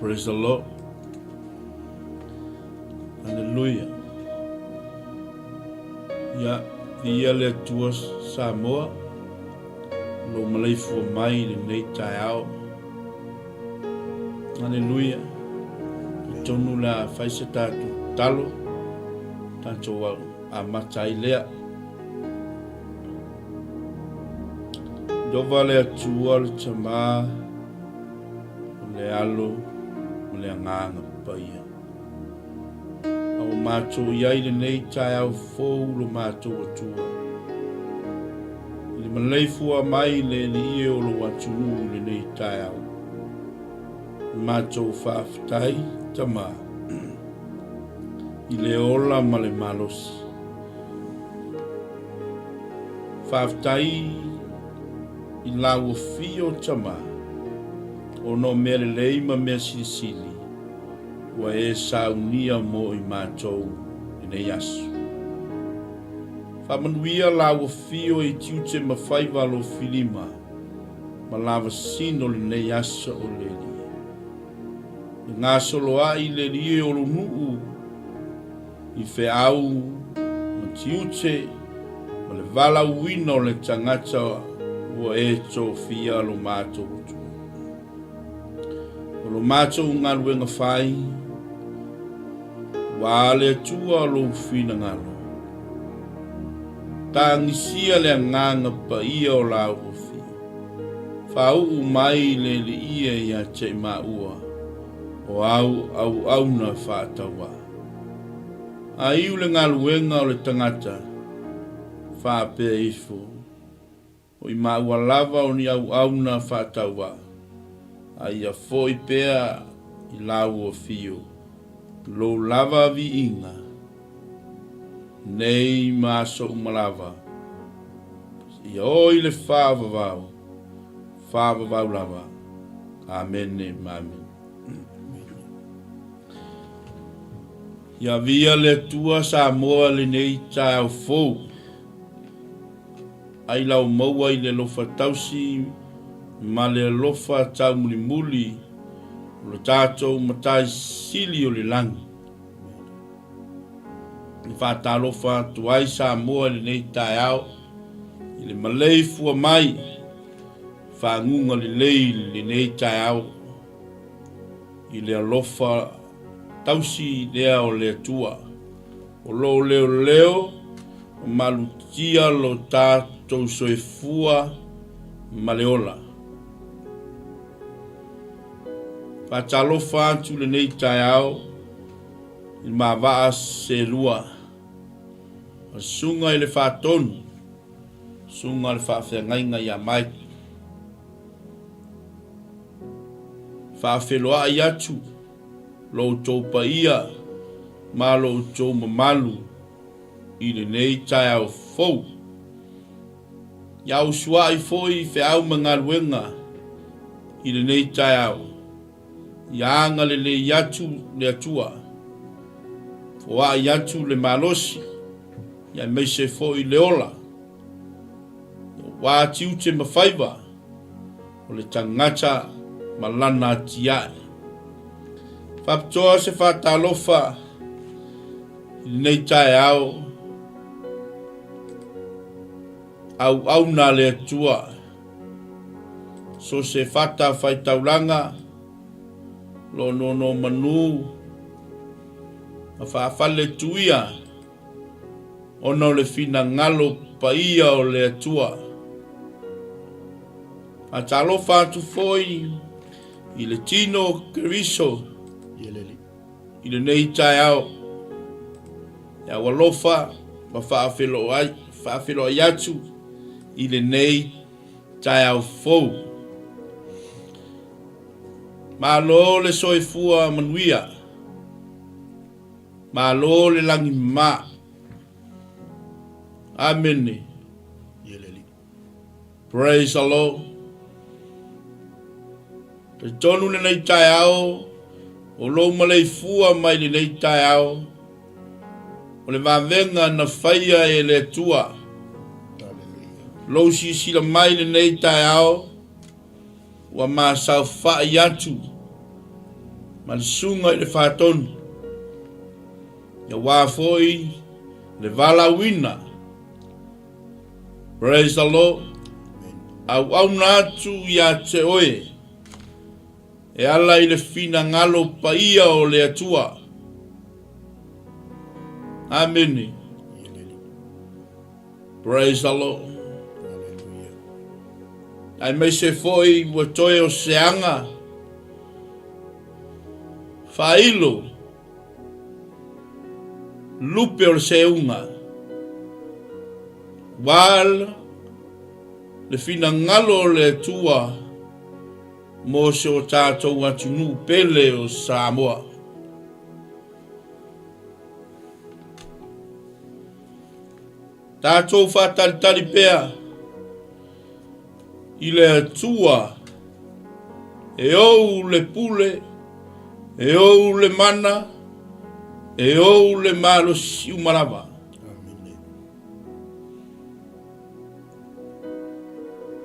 Praise the Lord. Hallelujah. Ia, viia le Atua Samoa, lou maleifua mai i lenei taeao. Hallelujah. Talitonu le a fai se tatou talo, tatou amata ai lea. Jeova le Atua le Tama, o le Alo ma le Agaga Paia. A ua matou i ai lenei taeao fou lo matou Atua, i le maleifua mai i le Alii e o lou atunuu i lenei taeao. Matou faafetai, Tama, i le ola ma le malosi. Faafetai i lau afio, Tama, ona o mea lelei ma mea silisili ua e saunia mo i matou lenei aso. Faamanuia lau afio i tiute ma faiva alofilima ma lavasino lenei aso o le Alii. E gasoloai le Alii o lo nuu i feau ma tiute ma le valaauina o le tagata ua e tofia lo matou Atua. O lo matou galuega fai, ua le Atua lou finagalo. Tagisia le agaga paia o lau afio. Faauu mai le Alii ia te i maua o au auauna faatauvaa. A iu le galuega o le tagata, faapea ifo, O i maua lava o ni auauna faatauvaa, a ia foi pea i lau afio lou lava viiga, nei ma aso uma lava, ia oo i le faavavau, faavavau lava. Amene ma amene. Ia avia le Atua Samoa lenei taeao fou. Ai lau maua i le alofa tausi ma le alofa taumulimuli o lo tatou Matai Sili o le Lagi. E faatalofa atu ai Samoa i lenei taeao i le maleifua mai faguga lelei i lenei taeao i le alofa tausi lea o le Atua o lo o leoleo ma malutia lo tatou soifua ma le ola. Faatalofa atu lenei taeao i le mavaa selua, o le susuga i le Faatonu, susuga i le Faafeagaiga ia Mike. Faafeloai atu lo outou paia ma lo outou mamalu i lenei taeao fou. Ia usuai foi feau ma galuega i lenei taeao. Ia agalelei atu le Atua, foai atu le malosi, aemaise foi le ola, aua tiute ma faiva o le tagata ma lana atiae. Faapitoa se faatalofa i lenei taeao, auauna a le Atua, so se fata faitaulaga, lo nonomanu ma faafaletuia ona o le finagalo paia o le Atua. Faatalofa atu foi i le tino o Keriso i lenei taeao. Ia alofa ma faafeiloai atu i lenei taeao fou. Malo le soifua manuia. Malo le lagi mama. Amene. Praise the Lord. Talitonu lenei taeao, o lou maleifua mai lenei taeao, o le vavega na faia e le Atua. Lou silasila mai lenei taeao, ua masaofai atu. Ma le susuga i le Faatonu, aua foi le valaauina. Praise the Lord. Auauna atu ia te oe e ala i le finagalo paia o le Atua. Amene. Praise the Lord. Hallelujah. Aemaise foi ua toe o se aga faailo lupe o le seuga. Ua le finagalo o le Atua mo se o tatou atunuu pele o Samoa. Tatou faatalitali pea i le Atua e ou le pule, e ou le mana, e ou le malosi uma lava. Amene.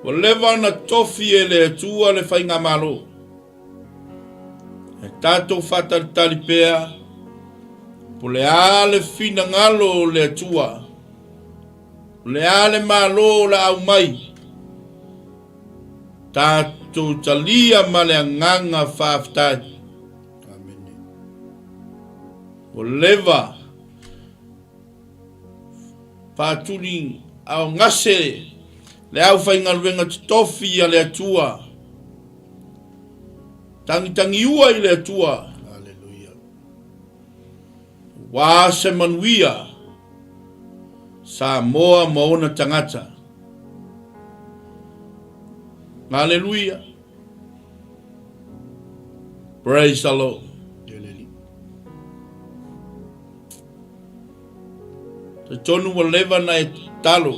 Ua leva ona tofi e le Atua le faigamalo. E tatou faatalitali pea po le a le finagalo o le Atua, o le a le malo o le a aumai. Tatou talia ma le agaga faafetai. Amene. Ua leva faatuli aogase le aufaigaluega totofi a le Atua. Tagitagiua i le Atua. Aleluia. Ua se manuia Samoa ma ona tagata. Aleluia. Praise the Lord. Talitonu ua leva na e tatalo.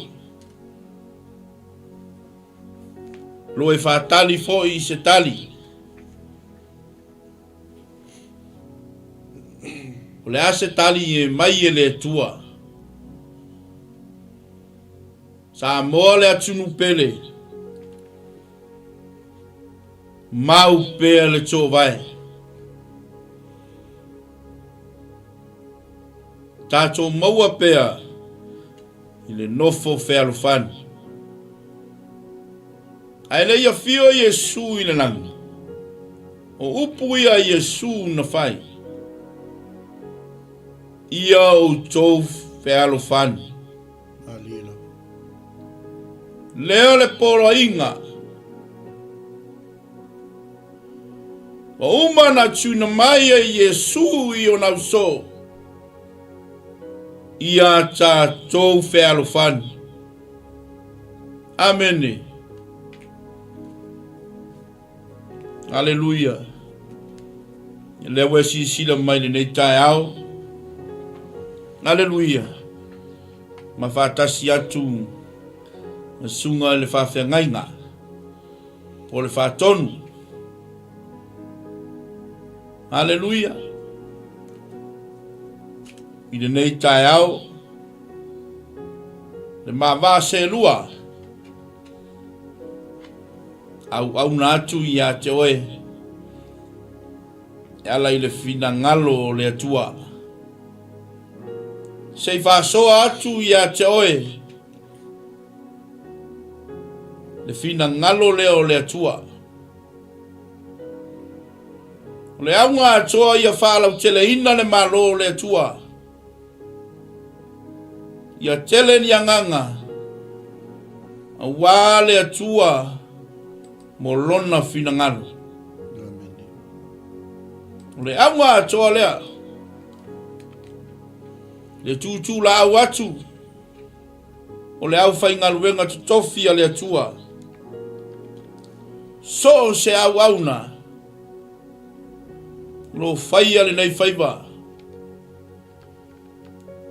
Lo e faatali foi i se tali. O le a se tali e mai e le Atua. Samoa le atunuu pele. Mau pea le toovae. Tatou maua pea i le nofo fealofani. Ae le i afio Iesu i le lagi, o upu ia a Iesu na fai, Ia outou fealofani. Lea le poloaiga. Ua uma ona tuuina mai e Iesu i ona uso ia tatou fealofani. Amene. Aleluia. Lea ua e silasila mai lenei taeao. Aleluia. Ma faatasi atu le susuga i le faafeagaiga po o le faatonu. Aleluia. I lenei taeao, le mava selua auauna atu ia te oe e ala i le finagalo o le Atua. Se i faasoa atu ia te oe le finagalo lea o le Atua. O le auga atoa ia faalauteleina le Malo o le Atua. Ia tele ni agaga aua le Atua mo lona finagalo. O le auga atoa lea, le tūtū laau atu o le aufaigaluega totofi a le Atua. So o se auauna o lo o faia lenei faiva.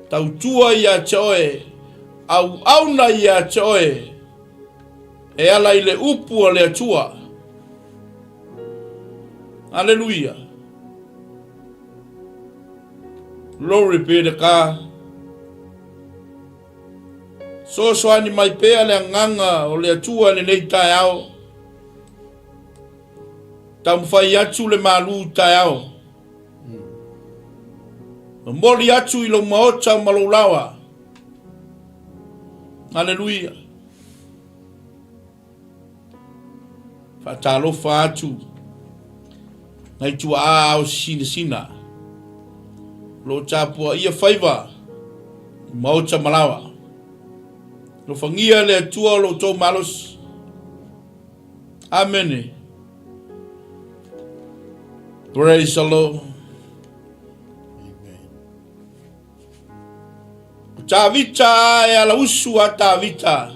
Tautua ia te oe, auauna ia te oe, e ala i le upu a le Atua. Aleluia. Glory be to God. Sosoani mai pea le agaga o le Atua i lenei taeao. Taumafai atu le malu taeao. Momoli atu i lou maota ma lou laoa. Aleluia. Faatalofa atu nai tuaa ao sinasina. Lo tapuaia faiva i maota ma laoa. Alofagia le Atua o lo outou malosi. Amene. Praise the Lord. Amen. O Tavita e ala usu a Tavita.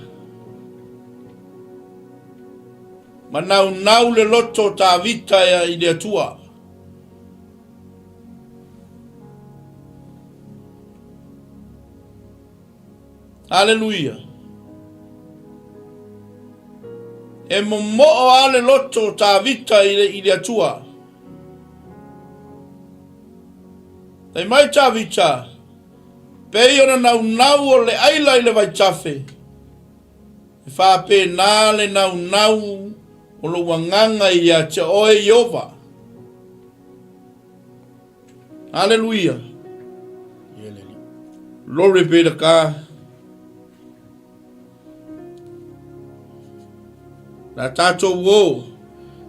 Manaunau le loto o Tavita e i le Atua. Aleluia! E momoo a le loto o Tavita i le, i le Atua. Fai mai Tavita, pei ona naunau o le aila i le vaitafe, e faapena le naunau o lou agaga ia te oe Ieova. Aleluia. Glory be to God. La tātou o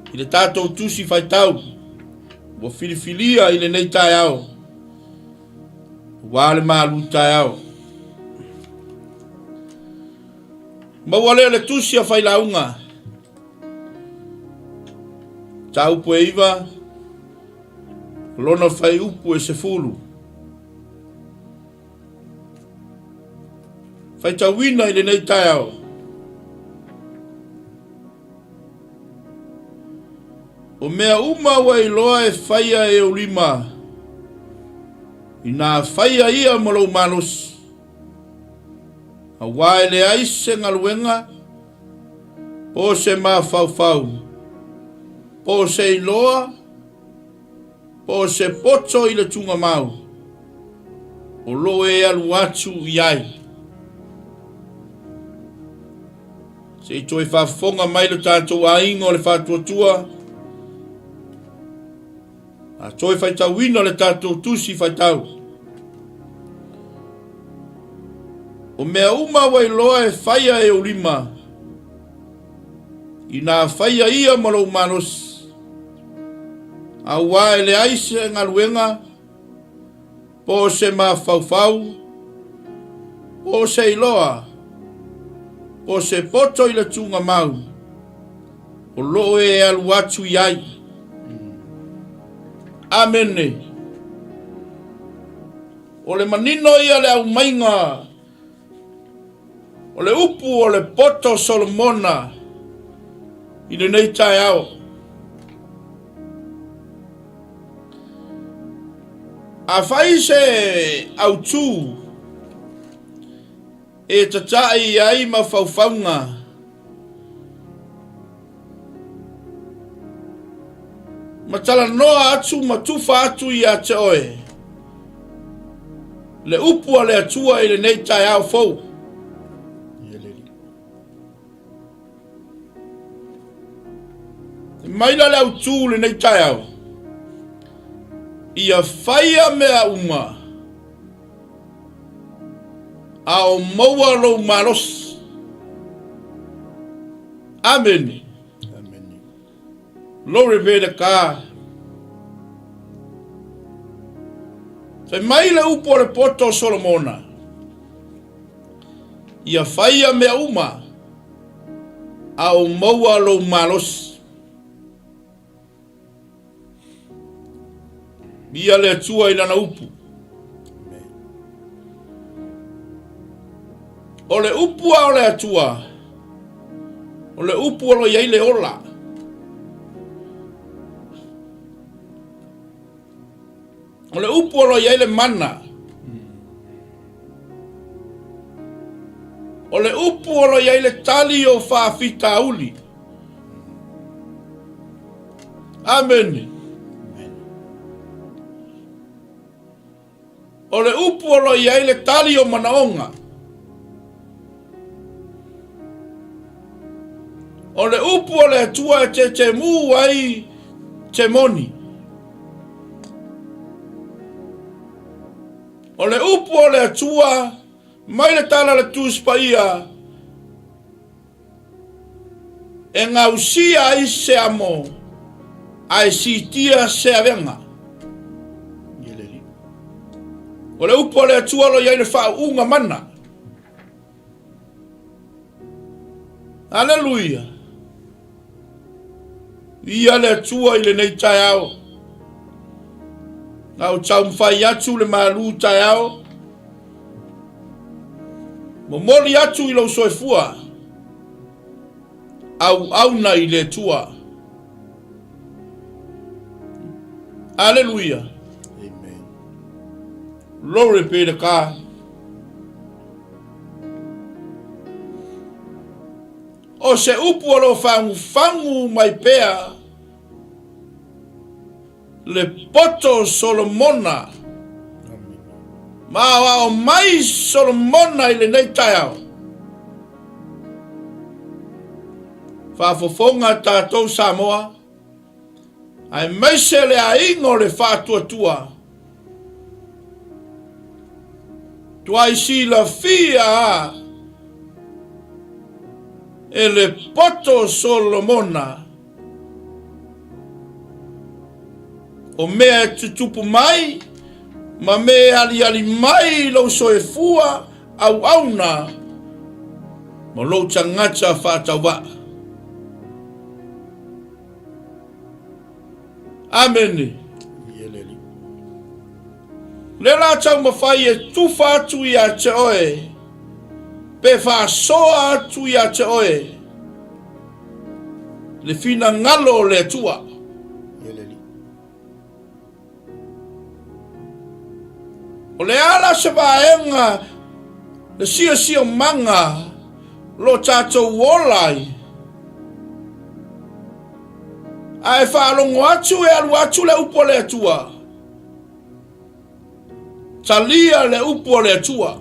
i le tātou tusi whaitau ua filifilia i lenei taeao ua le malu taeao. Maua lea le tusi a Failauga Taupu e iva, lona faiupu e 10. Faitauina i lenei taeao. O mea uma ua iloa e faia e ou lima, inā faia ia ma lou malosi, auā e leai se galuega, po o se mafaufau, po o se iloa, po o se poto i le tugamau, o lo o e alu atu i ai. Se i toe faafofoga mai lo tatou aiga o le faatuatua, a toe faitauina le tatou tusi faitau. O mea uma ua iloa e faia e ou lima, inā faia ia ma lou malosi, auā e leai se galuega, po o se mafaufau, po o se iloa, po o se poto i le tugamau, o lo o e alu atu i ai. Amene. O le manino ia le aumaiga o le upu o le poto o Solomona i lenei taeao. A fai se autū e tataʻi ai mafaufauga ma talanoa atu ma tufa atu ia te oe le upu a le Atua i lenei taeao fou. Maila le autū lenei taeao, ia faia mea uma, a o maua lou malosi. Amene. Amene. Glory be to God. Fai mai le upu o le poto o Solomona, ia faia mea uma, a o maua lou malosi. Ia le Atua i lana upu. O le upu a o le Atua, o le upu o lo i ai le ola. O le upu o lo i ai le mana. O le upu o lo i ai le tali o faafitauli. Amene. O le upu o lo i ai le tali o manaoga. O le upu o le Atua e tetemu ai te moni. O le upu o le Atua mai le tala a le Tusi Paia e gausia ai se amo ae siitia se avega. O le upu a le Atua o lo o i ai le faauuga mana. Aleluia! Ia le Atua i lenei taeao. Na ou taumafai atu le malu taeao. Momoli atu i lou soifua. Auauna i le Atua. Aleluia. Amen. Glory be to God. O se upu o lo o fagufagu mai pea le poto o Solomona. Ma aoao mai Solomona i lenei taeao. Faafofoga tatou Samoa, aemaise le aiga o le faatuatua. Tuai silafia a e le poto Solomona o mea e tutupu mai ma mea e aliali mai i lou soifua auauna ma lou tagata faatauvaa. Amene. Le la taumafai e tufa atu ia te oe, pe faasoa atu ia te oe, le finagalo o le Atua. O le a la se vaega le siosiomaga lo tatou ola ai? A e faalogo atu e alu atu le upu a le Atua, talia le upu a le Atua.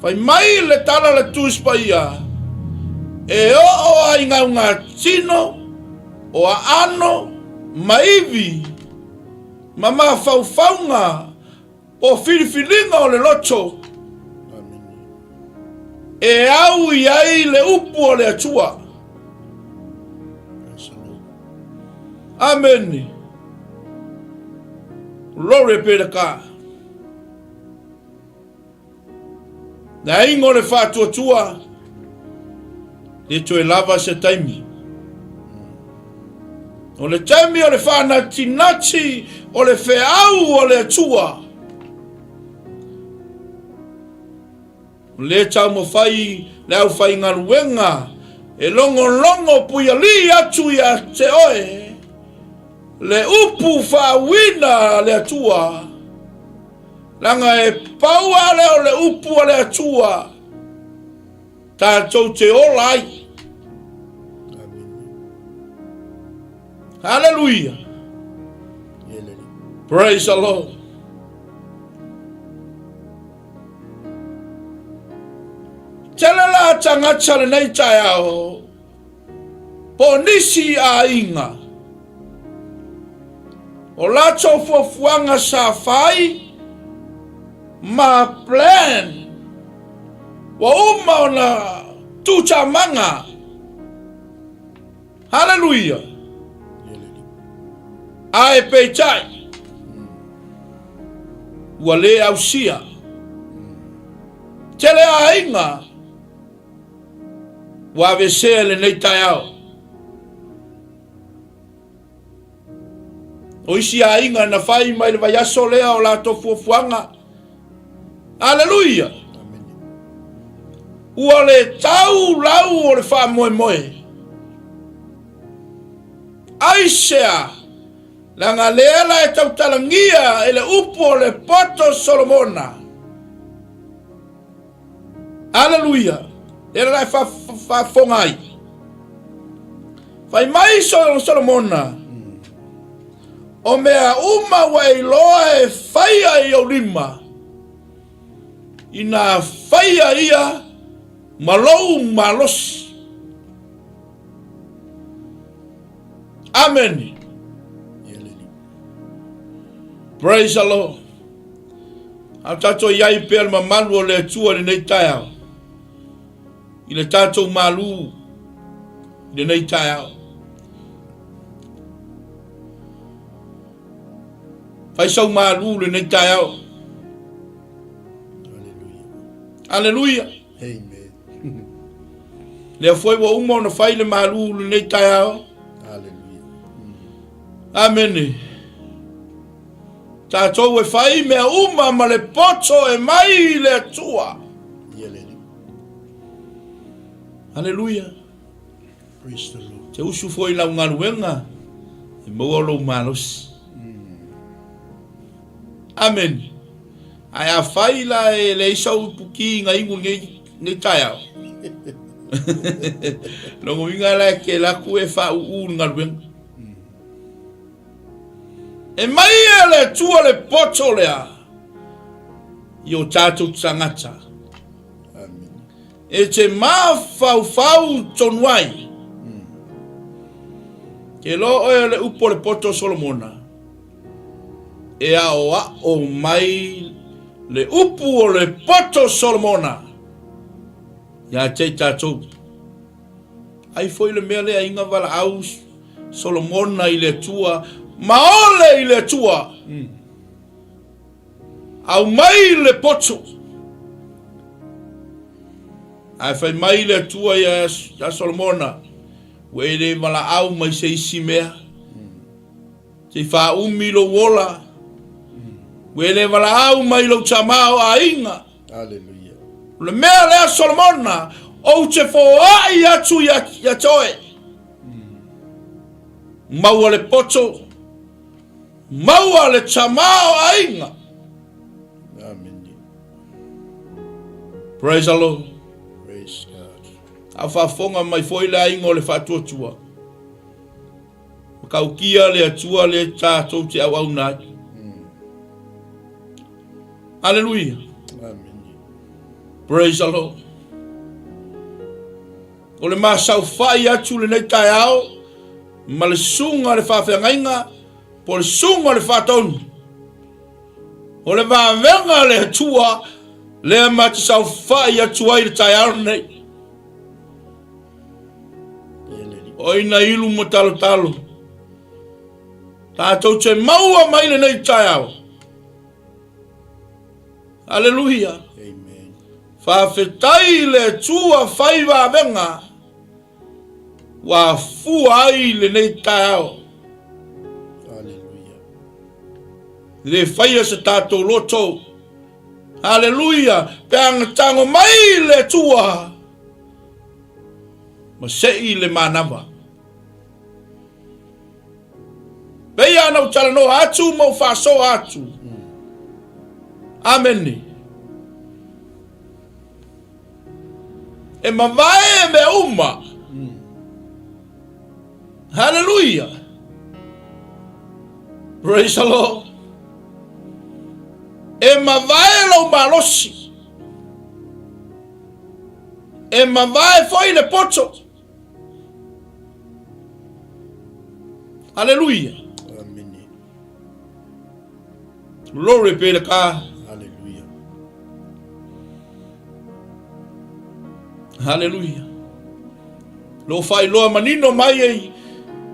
Fai mai le tala a le Tusi Paia, e oo a i gaugatino o aano ma ivi ma mafaufauga o filifiliga o le loto e au i ai le upu o le Atua. Amene. Glory be to God. Le aiga o le faatuatua, le toe lava se taimi. O le taimi o le faanatinati o le feau o le Atua. O le taumafai le aufaigaluega e logologo puialii atu ia te oe le upu faauina a le Atua. Leaga e pau lava lea o le upu a le Atua tatou te ola ai. Hallelujah. Praise the Lord. Tele la tagata lenei taeao po o nisi aiga o latou fuafuaga sa fai ma plan ua uma ona tutamaga. Haleluia! Ae peitai, ua le ausia. Tele aiga Ua aveesea i lenei taeao. O isi aiga na fai mai le vaiaso lea o latou fuafuaga. Aleluia! Ua le tau lau o le faamoemoe. Aisea, leaga lea la e tautalagia e le upu o le poto Solomona. Aleluia! Lea la e faafofoga ai. Fai mai Solomona, o mea uma ua e iloa e faia i ou lima, ina faia ia ma lou malosi. Amene. Praise the Lord. A o tatou i ai pea le mamalu o le Atua i lenei taeao, i le tatou malu i lenei taeao. Fai sau malu i lenei taeao. Aleluia. Amen. Lea foi ua uma ona fai le malu i lenei taeao. Aleluia. Amene. Tatou e fai mea uma ma le poto e mai i le Atua. Aleluia. Praise the Lord. Te usu foi i lau galuega e maua lou malosi. Amen. Ae a fai la e leai sau ipuki i gaigu nei, nei taeao. Lona uiga la e te alu atu e faauu le galuega. E mai e le Atua le poto lea i o tatou tagata. E te mafaufau tonu ai. Ke loa oe o le upu o le poto o Solomona, e aoao mai le upu o le poto o Solomona ia te i tatou. Ai foi le mea lea inga valaau Solomona i le Atua, ma ole i le Atua. Aumai le poto. Ae fai mai le Atua ia, ia Solomona, ua e le valaau mai se isi mea. Se i faaumi lou ola. Ua e le valaau mai lou tama o aiga. Aleluia. O le mea lea Solomona, ou te foai atu ia, ia te oe. Maua le poto, maua le tama o aiga. Amen. Praise the Lord. Praise God. A faafofoga mai foi le aiga o le faatuatua. Matautia le Atua le tatou te auauna ai. Aleluia. Amen. Praise the Lord. O le masaufai atu lenei taeao ma le susuga o le faafeagaiga po o le susuga o le faatonu. O le vavega a le Atua lea ma te saofai atu ai le taeao lenei. O ina ilu ma talotalo. Tatou te maua mai lenei taeao. Aleluia. Amen. Faafetai le Atua fai vavega ua afua ai lenei taeao. Aleluia. Le faia se tatou loto. Aleluia. Pe a tago mai le Atua ma sei le manava. Peia ana ou talanoa atu ma ou faasoa atu. Amene. E mavae mea uma. Hallelujah. Praise the Lord. E mavae lou malosi. E mavae foi le poto. Aleluia. Amene. Glory be to God. Hallelujah. Hallelujah. Lo faailoa manino mai e,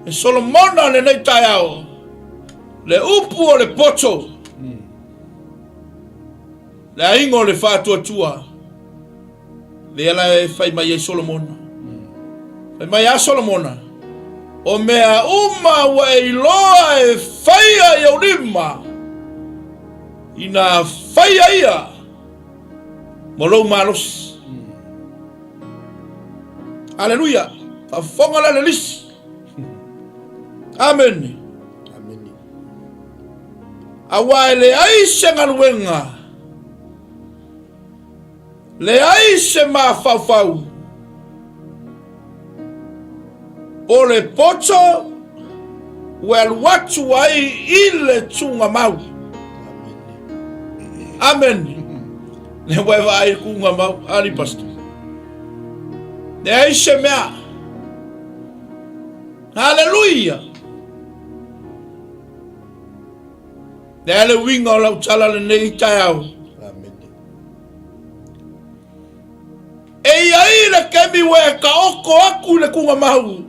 e Solomona lenei taeao. Le upu o le poto. Le aiga o le faatuatua. Lea la e fai mai ai Solomona. Fai mai a Solomona, o mea uma ua e iloa e faia i ou lima, ina faia ia ma lou malosi. Aleluia! Faafofoga la le lisi. Amene. Amene. Aua e leai se galuega Leai se mafaufau o le poto ua alu atu ai i le tugamau. Amen. Le ua e vaai i le tugamau, ali pastor. Leai se mea. Haleluia. Lea le uiga o lau tala lenei taeao. ua e taoto atu i le tugamau,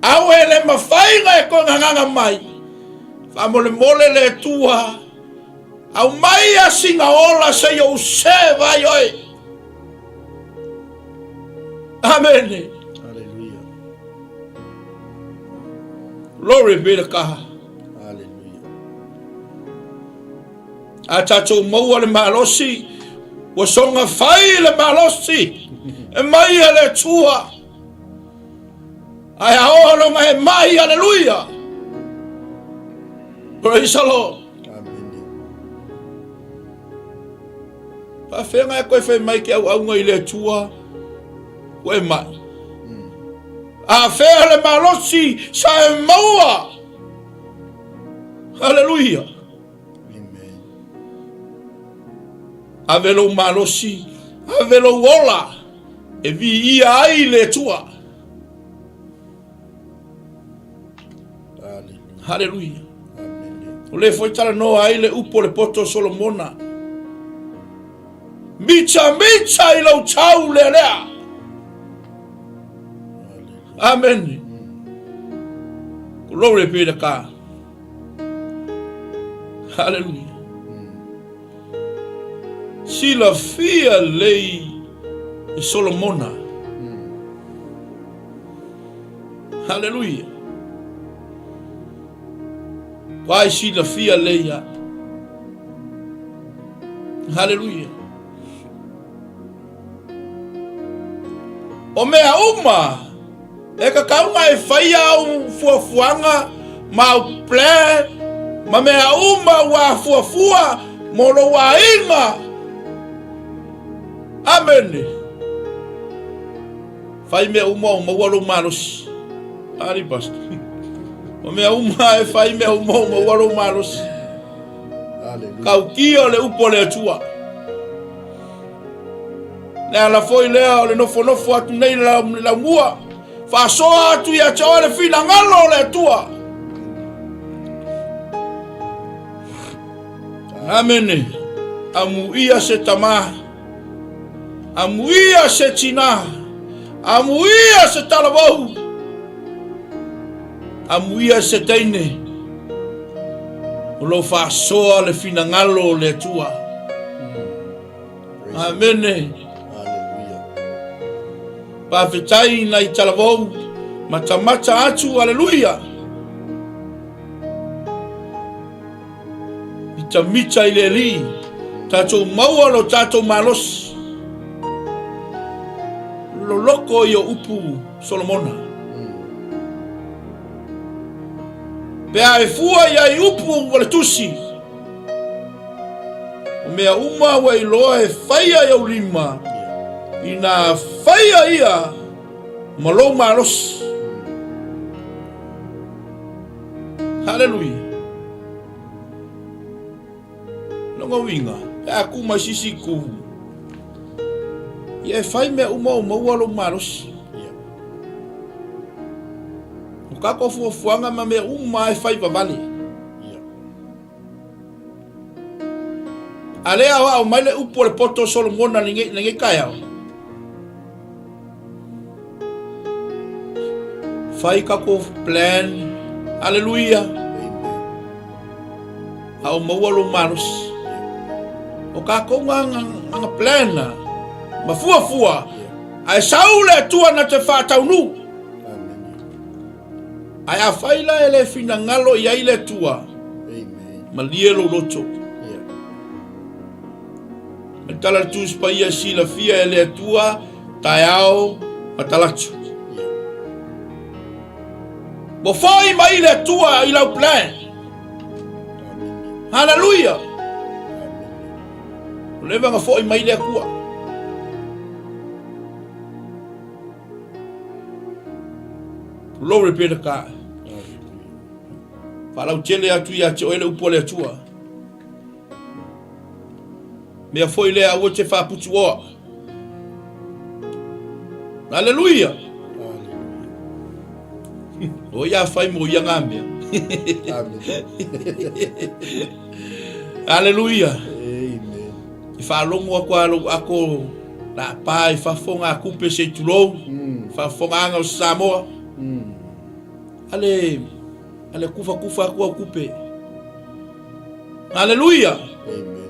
a ua e le mafai ona e toe gagaga mai, faamolemole le Atua, aumai asina ola se i ou seva ai oe. Amene. Hallelujah. Glory be to God. Hallelujah. A tatou maua le malosi, ua soga fai le malosi, e mai e le Atua. Ae a oo lona e mai, aleluia. Praise the Lord. Amen. Faafeaga e koe fai mai ke auauna i le Atua, ua e mai. A fea le malosi sa e maua. Aleluia. Amen. Ave lou malosi, ave lou ola e viia ai le Atua. Haleluia. O le foi talanoa ai le upu o le poto o Solomona. Mita mita i lou tau lea lea. Amen. Glory be to God. Haleluia. Silafia lei e Solomona. Haleluia. Vai silafia lei a. Haleluia. O mea uma E tatau ona e faia au fuafuaga ma au plan ma mea uma ua afuafua mo lou aiga. Amene. Fai mea uma o maua lou malosi. Ali pastor. O mea uma e fai mea uma o maua lou malosi. Tautia le upu a le Atua. Le ala foi lea o le nofonofo atu nei le laumua, faasoa atu ia te oe le finagalo o le Atua. Amene. Amuia se tamā, amuia se tinā, amuia se talavou, amuia se teine, o lo faasoa le finagalo o le Atua. Amene. Faafetai nai talavou matamata atu, aleluia. Mitamita i le Alii, tatou maua lo tatou malosi. Loloko i o upu Solomona. Pe a e fua i ai upu o le tusi, O mea uma ua iloa e faia i ou lima, inā faia ia ma lou malosi. Haleluia. Lona uiga, pe a ku mai sisi ku, ia e fai mea uma o maua lou malosi. O kako fuafuaga ma mea uma e fai vavale. A lea aoao mai le upu o le poto o Solomona i lenei taeao. Fai tatou plan. Aleluia. A o maua lou malosi. O tatou ga plan ma fuafua. Ae sau le Atua na te faataunuu. Ae afai la e le finagalo i ai le Atua, malie lou loto. Ma le tala le Tusi Paia silafia e le Atua, taeao ma talaatu. Ua foi mai le Atua i lau plan. Haleluia! Ua leva ona foi mai le Atua. Glory be to God. Faalautele atu ia te oe le upu a le Atua. Mea foi lea aua te faaputuoa. Aleluia. O ia fai mo ia ngā mea. Aleluia. Amen. I faalogo aku a lou ako. La pa i fafo ngā kupe se i tulou, faafofogaaga o Samoa. Ale, ale kufa kufa aku au kupe. Aleluia! Amen.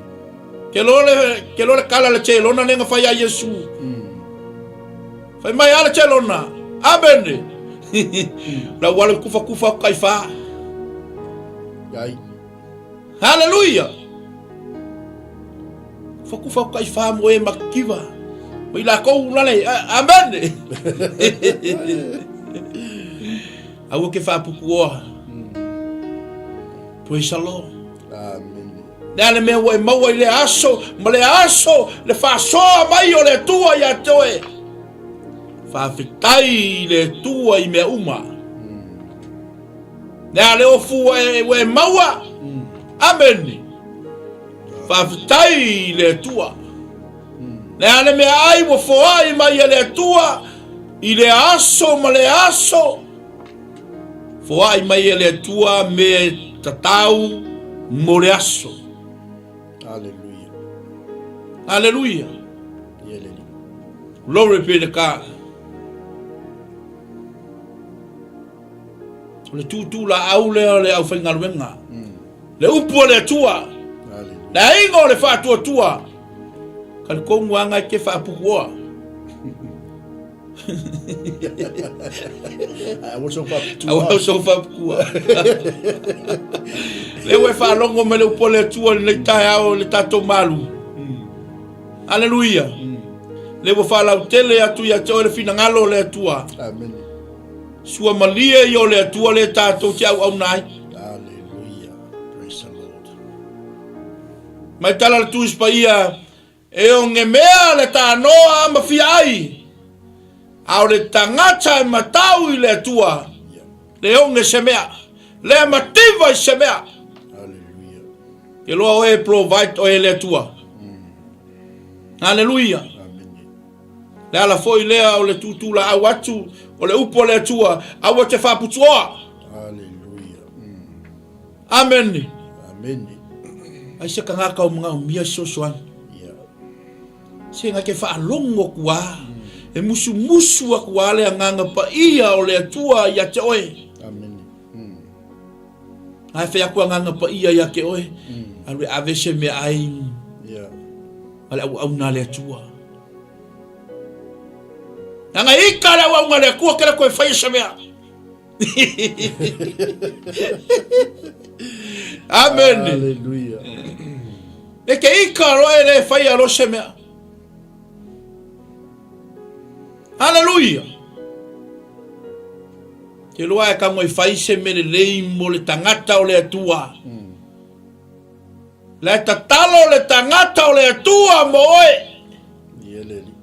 Ke lo le, ke lo le kala le chelona lenga fai a Yesu. Fai mai a le chelona. Amen. La wale kufa kufa aku kai fa. Ai. Haleluia! Kufakufa o kai mo e makiva. Mai lakou lale. Amen. Aua ke whaapukuoa. Praise the Lord. Amen. Le ale mea ua e maua i le aso, ma le aso, le whaasoa mai o le Atua ia te oe. Whaafetai i le Atua i mea uma. Le a le ofu ua e, ua e maua. Amene. Faafetai i le Atua. Le a le mea ai ua foai mai e le Atua i le aso ma le aso. Foai mai e le Atua me tatau mo le aso. Hallelujah. Hallelujah. Glory be to God. O le tūtū laau lea o le aufaigaluega. Le upu a le Atua. Le aiga o le faatuatua. Talitonu anga e te faapukuoa. Aua so faaputua. Aua so faaputua. Le ua e faalogo mai le upu a le Atua lenei taeao i le tatou malu. Aleluia. Le ua faalautele atu ia te oe le finagalo o le Atua. Amen. Sua malie ia o le Atua lea tatou te auauna ai. Hallelujah. Praise the Lord. Mai tala le Tusi Paia, E ogemea le tanoa ma fia ai, a o le tagata e matau i le Atua, le oge se mea, le mativa i se mea. Hallelujah. Ke loa oe e provide oe e le Atua. Hallelujah. Amen. Le ala foi lea o le tūtū laau atu o le upu a le Atua, aua te faaputuoa. Hallelujah. Mm. Amen. Amen. Ai se tagata o manaomia fesoasoani. Yeah. Se na ke faalogo aku lava. E musumusu aku lava le agaga paia o le Atua ia te oe. Amen. Mm. Ae fai atu agaga paia ia te oe. Mm. Alu e ave se meaai. Yeah. Ma le auauna a le Atua. Leaga ika le auauna a le Atua ke le toe faia se mea. Amen. Hallelujah. E ke ika loa e le faia lo se mea. Hallelujah. Te loa e kango e fai se mea lelei mo le tagata o le Atua. La e tatalo le tagata o le Atua mo oe. Ia le Alii.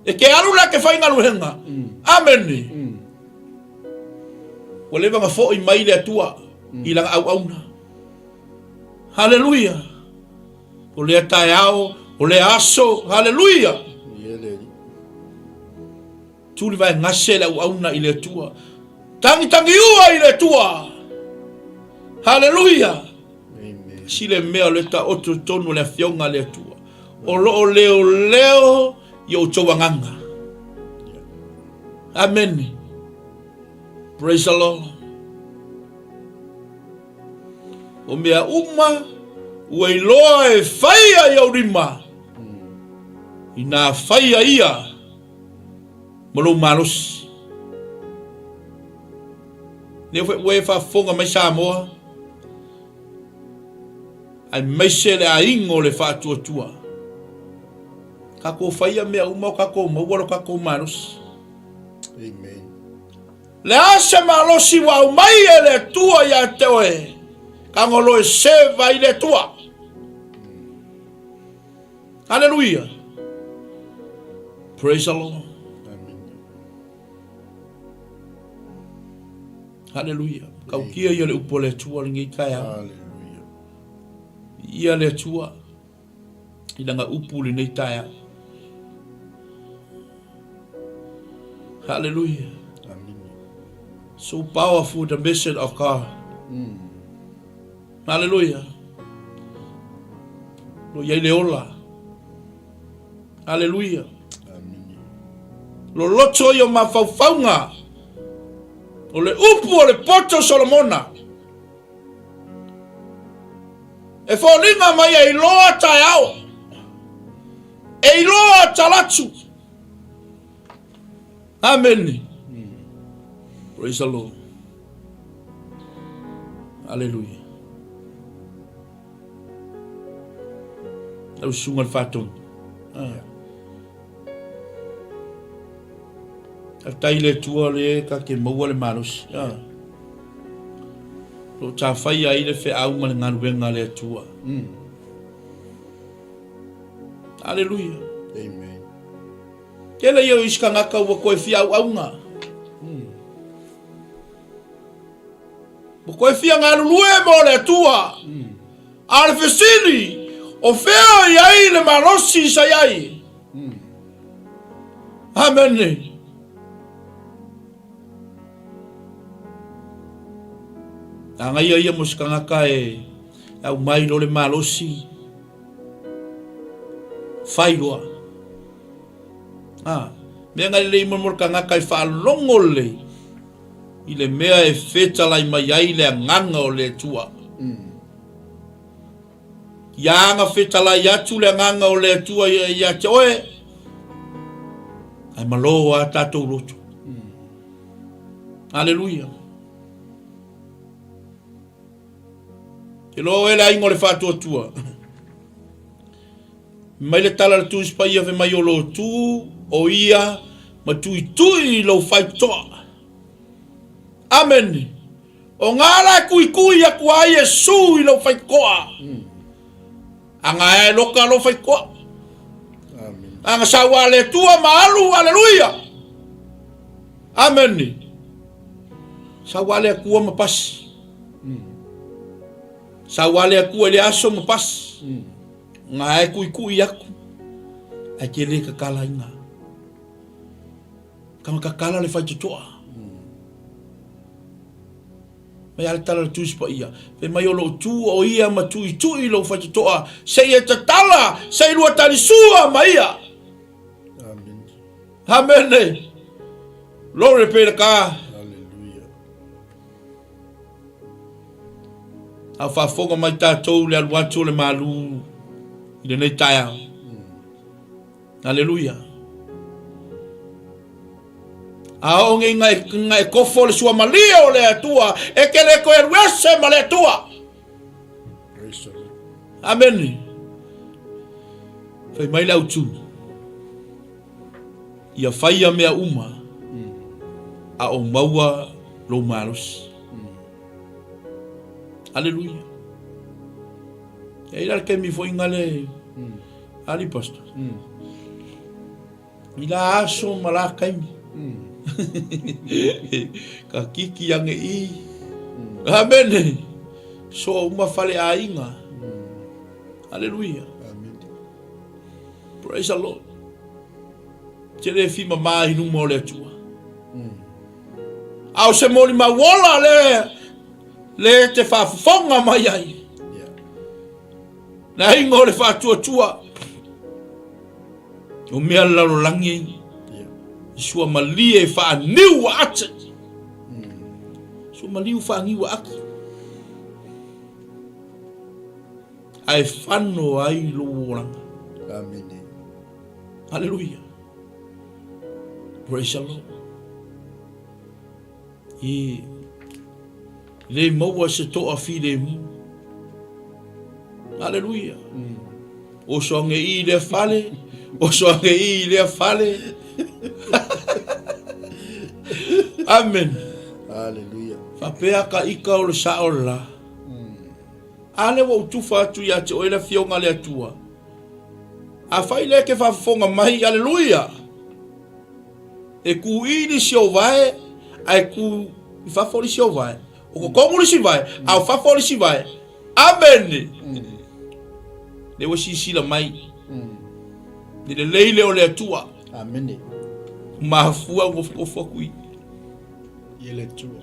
E ke alu la ke faigaluega. Amene. Ua leva na foi mai le Atua i lana auauna. Haleluia. O lea taeao, o lea aso. Haleluia. Ia le Alii. Tuli vae gase le auauna i le Atua. Tagitagiua i le Atua. Haleluia. Amen. Si le mea o le taoto i totonu o le afioga a le Atua. O lo o leoleo i outou agaga. Amene. Praise the Lord. O mea uma ua iloa e faia i ou lima. Inā faia ia ma lou malosi. Lea foi ua e faafofoga mai Samoa, aemaise le aiga o le faatuatua. Tatou faia mea uma o tatou maua lo tatou malosi. Amen. Le a se malosi ua aumai e le Atua ia te oe, kagolo e seva i le Atua. Hallelujah. Praise the Lord. Amen. Hallelujah. Kaukia ia le upu a le Atua lenei taeao. Hallelujah. Ia le Atua i lana upu lenei taeao. Hallelujah. Amen. So powerful the message of God. Hallelujah. Lo i ai le ola. Aleluia. Loloto ia o mafaufauga o le upu o le poto Solomona. E foliga mai e iloa taeao, e iloa talatu. Amene. Praise the Lord. Aleluia. Lau susuga le faatonu. Ah. Faafetai i le Atua le ta te maua le malosi. Ah. Lo tafaia ai le feau ma le galuega a le Atua. Mm. Aleluia. Amen. Tele ia o isi tagata ua toe fia auauna. Mm. Ua toe fia galulue mo le Atua. A o le fesili, o fea i ai le malosi sa i ai? Amene. Agaia ia mo se tagata e aumai lo le malosi fai loa. Ah, mea ngai lelei mo le tagata e faalogo lelei i le mea e fetalai mai ai le agaga o le Atua. Ia aga fetalai atu le agaga o le Atua ia te oe, ae malo a tatou loto. Aleluia. Te loa oe le aiga o le faatuatua. Mai le tala a le Tusi Paia fai mai o lo tu o ia ma tuitui i lou faitotoa. Amene. O ngā la e kuikui aku ai Iesu i lou faitotoa. Anga e loka lou faitotoa. Amen. Anga saua le Atua ma alu, aleluia. Amene. Saua le Atua ma pasi. Saua le Atua i le aso ma pasi. Nga e kuikui aku, ae ke le kakala inga. Kanga kakala le faitotoa. Mai a le tala le Tusi Paia, fai mai o lou tu o ia ma tuitui lou faitotoa, se i e tatala, se i lua talisua ma ia. Amen. Amene. Glory be to God. Hallelujah. A o faafofoga mai tatou le alu atu o le malu i lenei taeao. Aleluia. A oo nei nga e, nga e kofo le suamalie o le Atua, e ke le koe alu ese ma le Atua. Praise the Lord. Amene. Fai mai le autu. Ia faia mea uma, a o maua lou malosi. Aleluia. E i la le taimi foi nga le ali pastor. I la aso ma la taimi. Ka kiki ange i. Amene. So uma fale aiga. Aleluia. Amen. Praise the Lord. Te le fi mama i luma o le Atua. A o se molimau ola le, le te faafofoga mai ai. Yeah. Le aiga o le faatuatua. O mea le lalolagi Yeah. i sua malie e faaniu a ate. Sua maliu faaniu a ake. Ae fano ai lou olaga. Amene. Aleluia. Praise the Lord. I le maua se toa filemu. Aleluia. Mm. Oso ange i lea fale, oso ange i lea fale. Amen. Aleluia. Faapea ka ika o le sao la. A lea ua ou tufa atu ia te oe le Afioga a le Atua. Afai lea e te faafofoga mai, aleluia! E kū i nisi o vae, ae kū i fafo nisi o vae. O totonu nisi vae, a o fafo nisi vae. Amene! Lea ua silasila mai. I le lelei lea o le Atua. Amene. Mafua ua nofonofo atu i. I le Atua.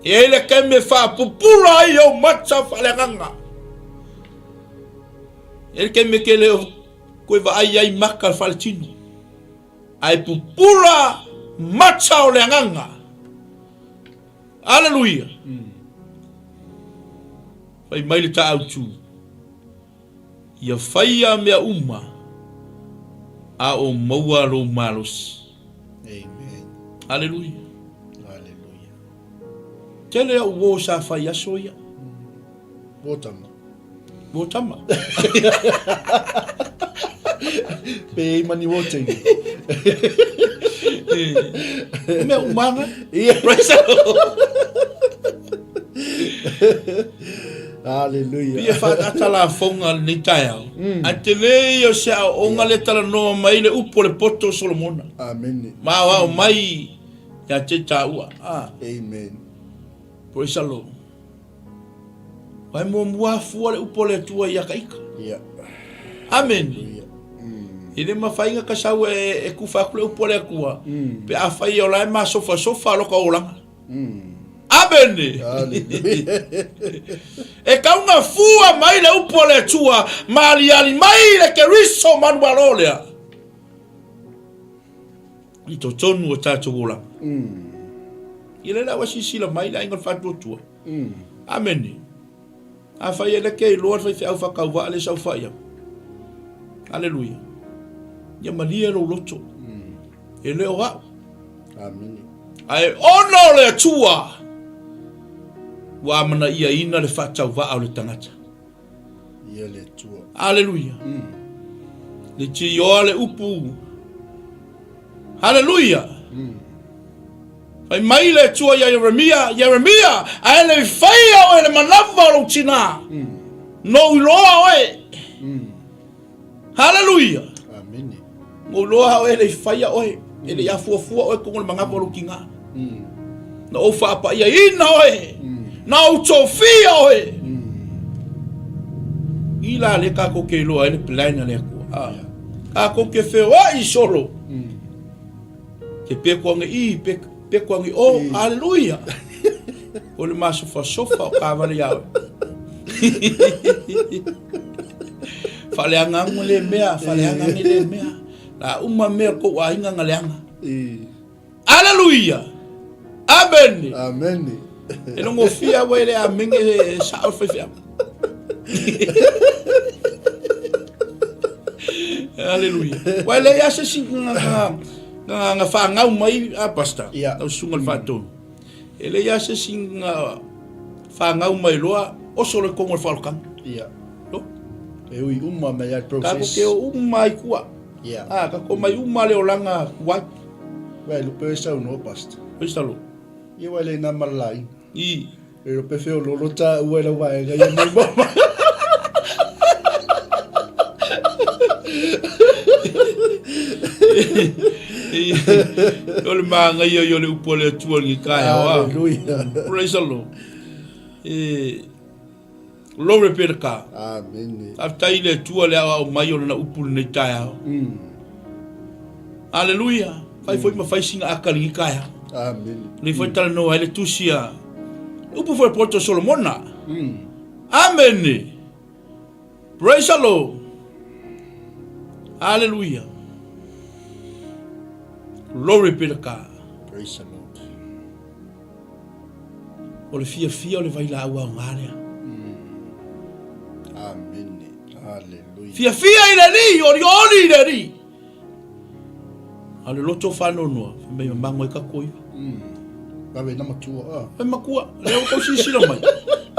E i ai le taimi e faapupula ai ou mata faaleagaga. E le taimi e te le o toe vaai ai maka le faletino. Ae pupula mata o le agaga. Aleluia. Mm. Fai mai le taautu. Ia faia mea uma a o maua lou malosi. Amen. Aleluia. Aleluia. Tele au uo sa fai aso ia. Uo tama. Uo tama. Pe ei mani uo teine. Mea umanga. Ia. Praise the Lord. Aleluia. Pia whaatata la fonga lenei taeao. Mm. A te le ia o se aoaoga le talanoa mai le upu o le poto o Solomona. Amen. Ma aoao mai ia te tāua. Ah. Amen. Praise the Lord. Vai muamua fua le upu o le Atua ia ka ika. Yeah. Amen. Yeah. Mm. I le mawhainga ka sau e, e kufa aku le upu o le Atua. Mm. Pe a whai o la e masofa sofa loka olanga. Amene! E kaunga fua mai le upu a le Atua, ma aliali mai le Keriso manualo lea i totonu o tatou olaga. I le la ua silasila mai le aiga o le faatuatua. Amene! Afai e leke iloa le faifeau faatauvaa le saofai au. Aleluia. Ia malie lou loto. E le o au. Amene. Ae ona o le Atua ua amanaiaina le faatauvaa o le tagata. Ia le Atua. Aleluia. Mm. Le tioa le upu. Aleluia. Mm. Fai mai le Atua ia Ieremia, Ieremia, ae le i faia oe le manava o lou tinā. Mm. Nou iloa oe. Mm. Haleluia. Amene. Nou iloa oe le i faia oe. E le i afuafua oe totonu o le manava o lou tinā. Mm. Na ou faapaiaina oe. Mm. Na ou tofia oe. Mm. I la le kākou ke iloa ai le plan a le Atua. Ah. Kākou ke feoai solo. Mm. Ke peko ange i, pe, peko ange o, aleluia. O le masofasofa o kavale ia oe. Faaleaga ango le mea, faaleaga ange le mea. La uma mea kou aiga nga leaga. Aleluia. Amen. Amen. E logofia ua e le amene e sao le faifeau. Aleluia. Ua e leai lava se isi na faagau mai a pastor, lau susuga i le faatonu. E leai lava se isi na faagau mai loa oso le kongo o le faaolotaga. Ia. No. E ui uma mai ai process. Kako ke o uma ai kua. Ia. Ah, kako mai uma le olaga kuai. Vai lupe e saunoa pastor. Praise the Lord. Ia wai le na malai. I. E ro pe feo lolo ta ua la waenga ia mai mama. O le māngaia ia o le upu a le Atua i lenei taeao. Hallelujah. Praise the Lord. E, glory be to God. Amen. Faafetai i le Atua le aoao mai o lana upu i lenei taeao. Mm. Aleluia. Fai foi ma fai sina aka i lenei taeao. Amen. Lei foi talanoa ai le tusi a upu foi poto Solomona. Mm. Amen. Praise the Lord. Hallelujah. Glory be to God. Praise the Lord. O le fiafia o le vailaau aoga lea. Amen. Hallelujah. Fiafia i le Alii, olioli i le Alii. A o le loto faanoanoa, fai mai mamango ai tatou ivi. Mm. Vave na matua. Ah. Fai matua, lea ua tau silasila mai.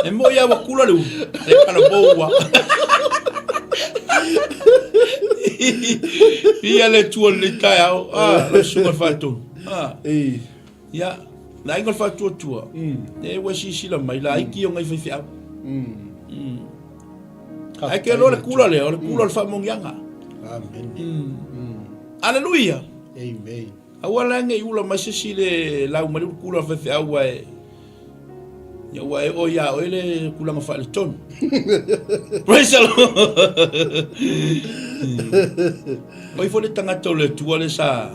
E moi lava ua kula le ulu, le kalaboua. Ia le Atua i lenei taeao, ah, lau susuga i le faatonu. Ah. Ei. Ia, le aiga o le faatuatua, e ua silasila mai, laiti ia o nai faifeau. Mm. Ae ke loa le kula lea, o le kula o le faamanuiaga. Amen. Aleluia. Amen. Aua la ne i ula mai se isi le lau mai le kula o le faifeau ua e ia ua e oo ia oe le tulaga faaletonu. Praise the Lord. O ai foi le tagata o le Atua le sa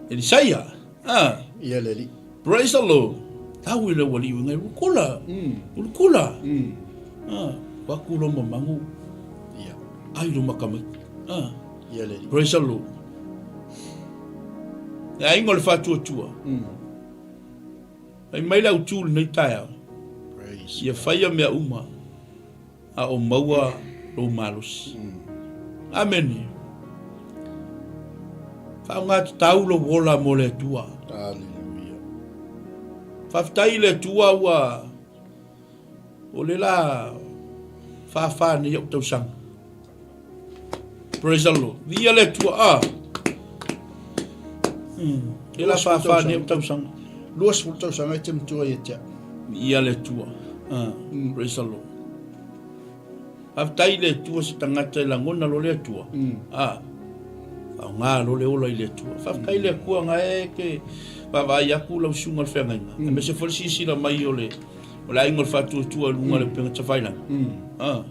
Elisaia. Ah. Ia le alii. Praise the Lord. Tau i le ualii uiga i ulukula. Mm. Ulukula. Mm. Ah, wa ku lo mamangu. Ia. Ai lo makamai. Ah. Ia le alii. Praise the Lord. Le aiga o le faatuatua. Fai mai le autu lenei taeao. Praise. Ia faia mea uma a o maua lou malosi. Amene. Faaaoga tatau lou ola mo le Atua. Hallelujah. Faafetai i le Atua ua o le la fāfā nei au tausaga. Praise the Lord. Viia le Atua. Ah. Le la fāfā nei au tausaga. 20 tausaga e te matua ia te au. Viia le Atua. Ah. Praise the Lord. Faafetai i le Atua se tagata e lagona lo le Atua. Ah. Faaaoga lo le ola i le Atua. Faafetai i le Atua nga e ke vaavaai atu lau susuga o le feagaiga. Aemaise foi le silasila mai o le o le aiga o le faatuatua i luga o le upega tafailagi. Ah.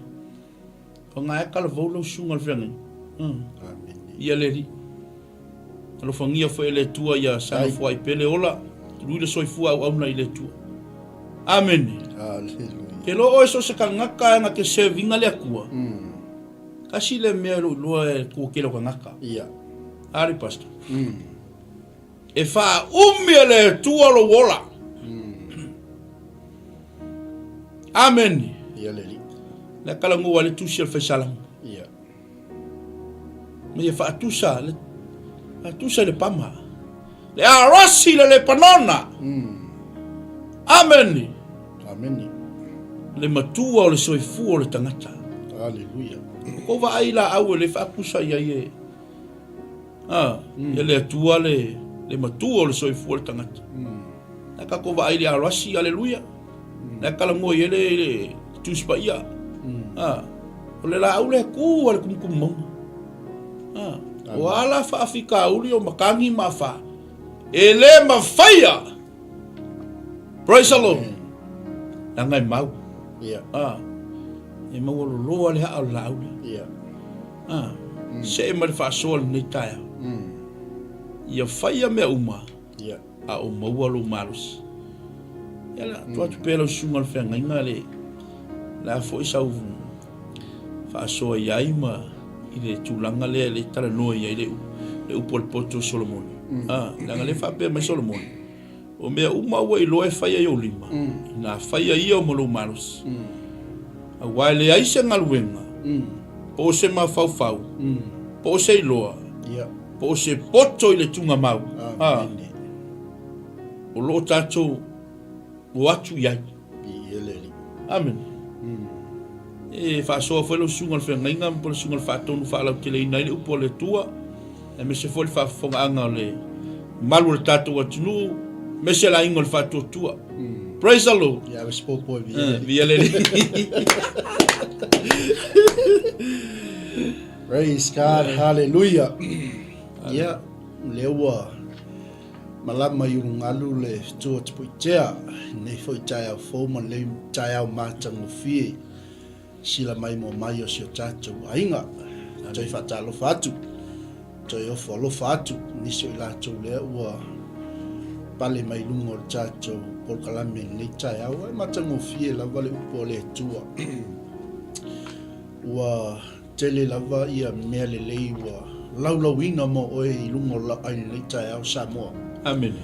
O nga e talavou lau susuga o le feagaiga. Amene. Ia le Alii. Alofagia foi e le Atua ia Sanofoai Pele ola, tului le soifua auauna i le Atua. Amene. Hallelujah. Ke lo oe so se kangaka e nga ke servinga le Atua. Kasi le mea lo iloa e kua kele o kangaka. Ia. Ari pastor. E faaumi e le Atua lou ola. Amene. Ia le Alii. Le kalagoa ai le tusi o le faisalamo. Ia. Ma ia faatusa le faatusa i le pama. Le arosi le Lepanona. Amene. Amene. Le matua o le soifua o le tagata. Hallelujah. O kou vaai laau e le faatusa i ai e ah, ia le Atua le le matua o le soifua o le tagata. Na tatou vaai i le aroasi, aleluia. Na talanoa i ai le, le Tusi Paia. Ah, o le laau lea e tu a le kumukumu mauga. Ah, o a la faafitauli o matagi ma afa, e le mafaia. Praise the Lord. Leaga e mau. Ia. Ah, e maualoloa le haa o le laau lea. Ia. Ah, see ma le faasoa lenei taeao. Ia faia mea uma. Ia. A o maua lou malosi. Ia la, tuu atu pea lau susuga o le feagaiga le, le a foi sau faasoa i ai ma i le tulaga lea le talanoa i ai le, le upu a le poto o Solomoni. Ah, leaga lea faapea mai Solomoni, o mea uma ua iloa e faia i ou lima, ina faia ia ma lou malosi. Aua e leai se galuega, po o se mafaufau, po o se iloa, Ia. Po o se poto i le tugamau. Amene. O lo o tatou o atu i ai. Viia le Alii. Amene. E faasoa foi lau susuga o le feagaiga po o le susuga o le faatonu faalauteleina ai le upu a le Atua, aemaise foi le faafofogaaga o le malu o le tatou atunuu, aemaise le aiga o le faatuatua. Praise the Lord. Ia ave se popo e viia le Alii. Viia le Alii. Praise God, hallelujah. Ia, lea ua malama i ulugalu le fetu o Tapuitea, nei foi taeao fou ma lenei taeao matagofie, sila mai mua mai o si o tatou aiga. Toe faatalofa atu, toe ofo alofa atu, nisi o i latou lea ua pale mai luga o le tatou polokalame i lenei taeao. E matagofie lava le upu a le Atua. Ua tele lava ia mea lelei ua laulauina mo oe i luga o lau ai lenei taeao Samoa. Amene.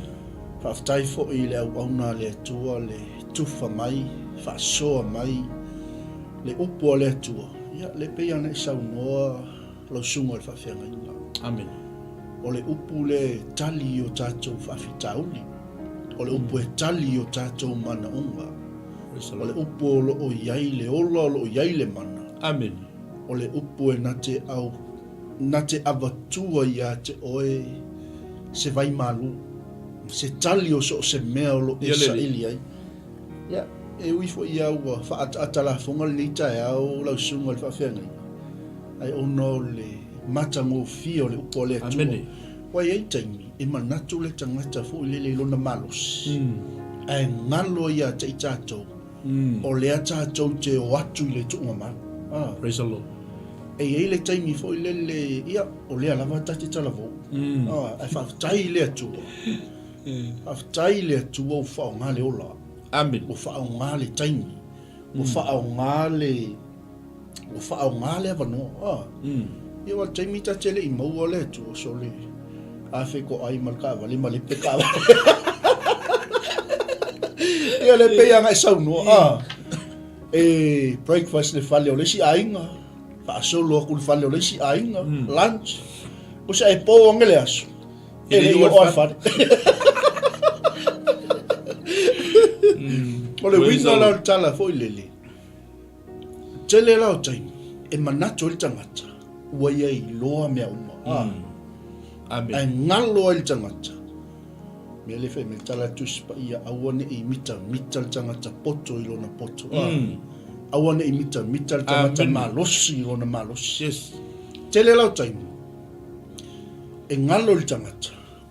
Faafetai foi i le auauna a le Atua le tufa mai, faasoa mai le upu a le Atua. Ia, le pei ona e saunoa lau susuga i le faafeagaiga. Amene. O le upu lea e tali i o tatou faafitauli. O le upu e tali i o tatou manaoga. O le upu o lo o i ai le ola, o lo o i ai le mana. Amene. O le upu e na te au, na te avatua ia te oe se vai malu, se tali o so o se mea o lo e saili ai. Ia, e ui foi ia ua faaataata lafoga lenei taeao lau susuga i le faafeagaiga, ae ona o le matagofie o le upu a le Atua. Amene. Ua i ai taimi e manatu le tagata foi lele i lona malosi, ae galo ia te i tatou, o lea tatou te o atu i le tuugamau. Ah. Praise the Lord. E i ai le taimi foi lele, ia, o lea lava ta te talavou. Ah, ae faafetai i le Atua. Faafetai i le Atua ua faaaoga le ola. Amen. Ua faaaoga le taimi. Ua faaaoga le... Ua faaaoga le avanoa. Ah. Ia aua o le taimi ta te le i maua le Atua, sole, a fetoai ma le taavale ma lepe taavale. Ia le pei lava ona e saunoa, ah. E breakfast i le fale o le isi aiga, faasolo atu i le fale o le isi aiga, lunch. O se e po ane le aso, e le i oo lava i le fale. O le uiga la o le tala foi lele, Tele la o taimi e manatu ai le tagata ua ia iloa mea uma. Mm. Amen. Ae galo ai le tagata. Mea lea fai mai le tala a le Tusi Paia, aua ne i mitamita le tagata poto i lona poto. Mm. Aua ne i mitamita le tagata Amen. malosi i lona malosi. Yes. Tele la o taimi e galo i le tagata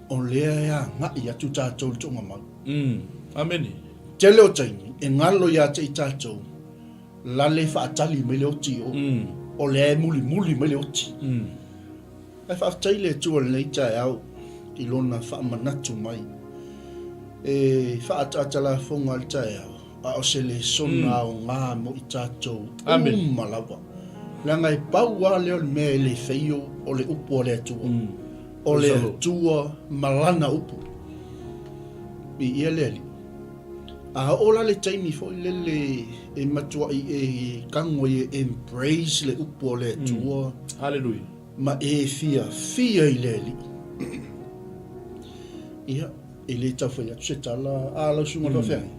o lea e agai atu tatou i le tuugamau. Mm. Amene. Tele o taimi e galo ia te i tatou lale faatali mai le oti o. Mm. O lea e mulimuli mai le oti. Mm. Ae faafetai le Atua i lenei taeao i lona faamanatu mai. E faaataata lafoga le taeao, a o se lesona aoga mo i tatou uma lava. Leaga e pau lava lea o le mea e le feio o le upu a le Atua. O le Atua ma Lana upu. Viia le Alii. A oo la le taimi foi lele e matuai e tago ai e embrace le upu a le Atua. Hallelujah. Ma e fiafia i le Alii. Ia, e le tau fai atu se tala a lau susuga mm. faafeagaiga.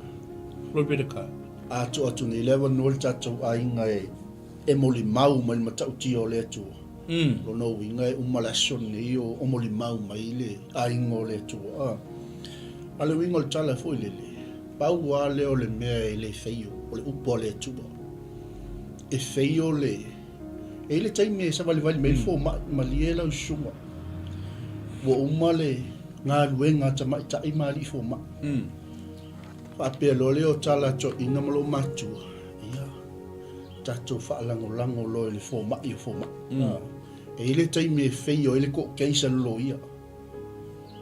Glory be to God. A tuu atu nei le avanoa i le tatou aiga e e molimau mai le matautia o le Atua. Mm. Lona uiga e uma le aso lenei o, o molimau mai le aiga o le Atua. Ah. A le uiga o le tala foi lele, pau lava lea o le mea e le feio, o le upu a le Atua. E feio le... E i ai le taimi e savalivali mai le fomai, malie lau susuga. Ua uma le galuega a tamaitai ma alii fomai. Mm. Faapea loa lea o tala a toeaiina ma loomatua, ia, tatou faalagolago loa i le fomai o fomai. Mm. E i ai le taimi e feio ai le court case a le loia.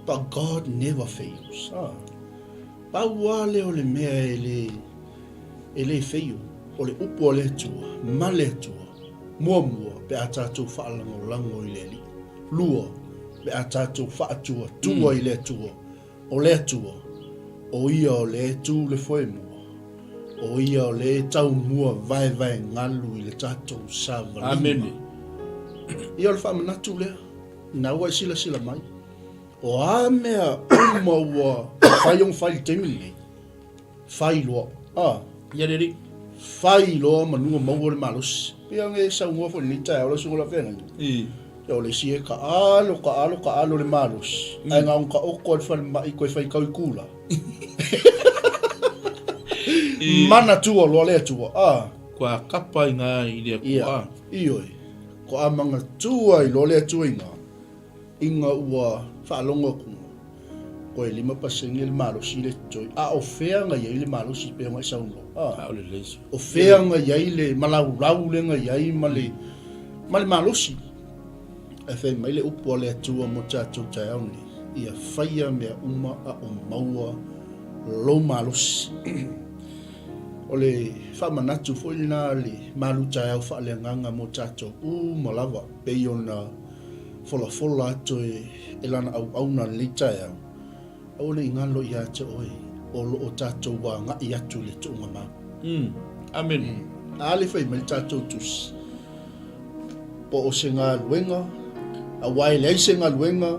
But God never fails. Ah. Pau lava lea o le mea e le, e le feio, o le upu a le Atua, ma le Atua. Muamua, pe a tatou faalagolago i le Alii. Lua, pe a tatou faatuatua mm. i le Atua. O le Atua, o Ia o lea e tu le foemua, o Ia o lea e taumua vaevaegalu i le tatou savaliga. Amene. Ia o le faamanatu lea, ina ua e silasila mai, o a mea uma ua mafai ona fai i le taimi lenei, Fai loa. A. Ia le alii. Fai loa manu o maua le malosi. Pei ona e saunoa foi i lenei taeao lau susuga Lafeagaina. I. Ia o le isi e taalo, taalo, taalo le malosi, ae na ona taoto lava i le falemai toe faitau i kula. I. Manatua loa le Atua. A. Kua kapa i ngā i le Atua. Ia. Ioe. Kua manatua ai loa le Atua i ngā. Ina ua faalogo atu koe 5% le malosi le totoe, a o fea na i ai le malosi pei ona e saunoa? A, o fea na i ai le malaulau lea na i ai ma le, ma le malosi? Ae fai mai le upu a le Atua mo tatou taeao nei, ia faia mea uma a o maua lou malosi. O le faamanatu foi lena le malu taeao faaleagaga mo tatou uma lava, pei ona folafola atu e lana auauna i lenei taeao, aua ne i galo ia te oe o lo o tatou agai atu i le tuugamau. Mm. Amene. A le fai mai le tatou tusi, po o se galuega, aua e leai se galuega,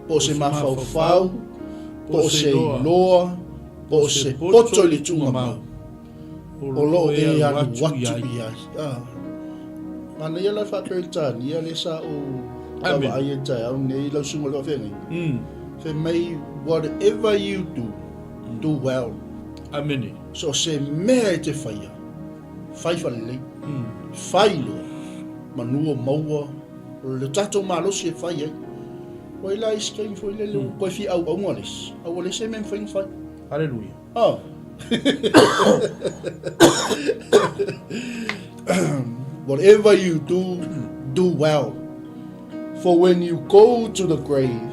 po o se mafaufau, po o se iloa, po o se poto i le tuugamau. O lo o e alu atu i ai. Ah. Manaia la faa-Peretania lea sa ou vaavaai ai taeao nei lau susuga i le faafeagaiga. Mm. Fai mai, whatever you do, do well. Amene. So o se mea e te faia, fai faalelei. Mm. Fai loa, manu o maua le tatou malosi e fai ai. Ua i la isi taimi foi lele ua toe fia auauga le isi, a ua leai se mea e mafai ona fai. Haleluia. Oh. Whatever you do, do well. For when you go to the grave,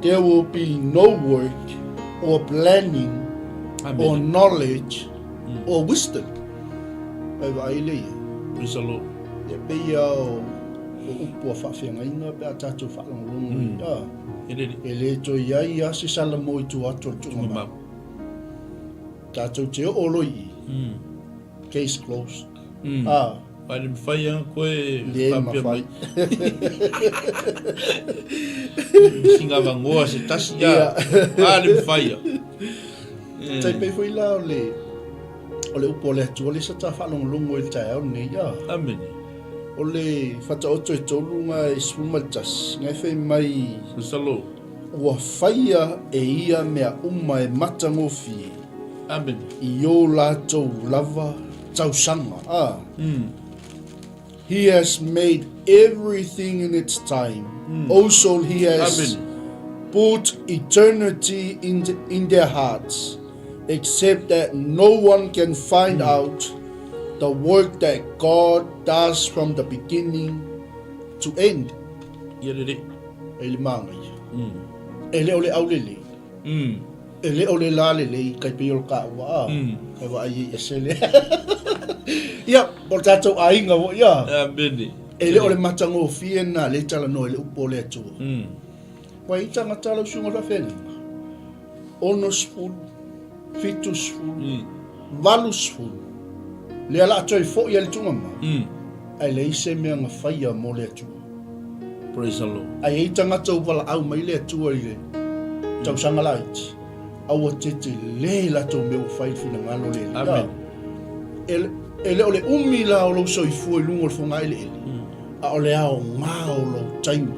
there will be no work or planning Amen. or knowledge mm. or wisdom. Ai vaai le ia. Praise the Lord. Ia pei lava o upu a faafeagaiga pe a tatou faalogologo i a. E le toe i ai lava se salamo i tua atu o le tuugamau. Tatou te oo loa i i, case closed. A. Ae le mafai lava koe faapea mai. Singa vangoa se tasi ia. A le mafai lava. Tai pei foi la o le o le upu a le Atua lea sa ta faalogologo i le taeao lenei. A. Amene. O le Faataoto e tolu ga e 11, ga e fai mai. Masalo. Ua faia e ia mea uma e matagofie. Amene. I o latou lava tausaga. A. He has made everything in its time. Also he has Amene. put eternity in, in their hearts, except that no one can find out the work that God does from the beginning to end. Ia lelei. E le manaia. E le o le aulelei. E le o le la lelei kai pei o le kaua a. Kai vaai ai e sele. Ia, o le tatou aiga foi a. Amene. E le o le matagofie lena lea e talanoa i le upu o le Atua. Ua i ai tagata lau susuga faafeagaiga, 60, 70, 80, lea o le a toe foi ai le tuugamau, ae leai se mea na faia mo le Atua. Praise the Lord. Ae i ai tagata ua valaau mai le Atua i le tausaga laiti, a ua tetele latou mea ua fai i le finagalo o le Alii. Amen. E, e le o le umi la o lou soifua i luga o le fogaeleele, a o le aoga o lou taimi,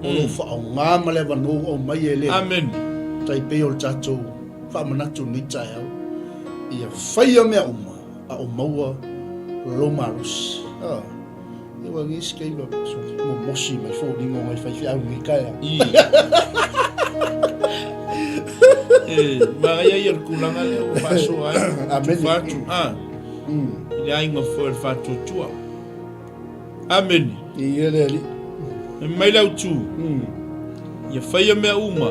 o lou faaaoga ma le avanoa ua aumaia e le Alii. Amen. Tai pei o le tatou faamanatu i lenei taeao, ia faia mea uma a o maua lou malosi. Ah. Ia ua ngisi ke iwa momosi mai foliga o ngai faifeau nei taeao. E, manaia ia le tulaga lea ua faasoa ai. Amene. Tufa atu, a. I le aiga foi o le faatuatua. Amene. Ia le Alii. Fai mai le autu. Ia faia mea uma,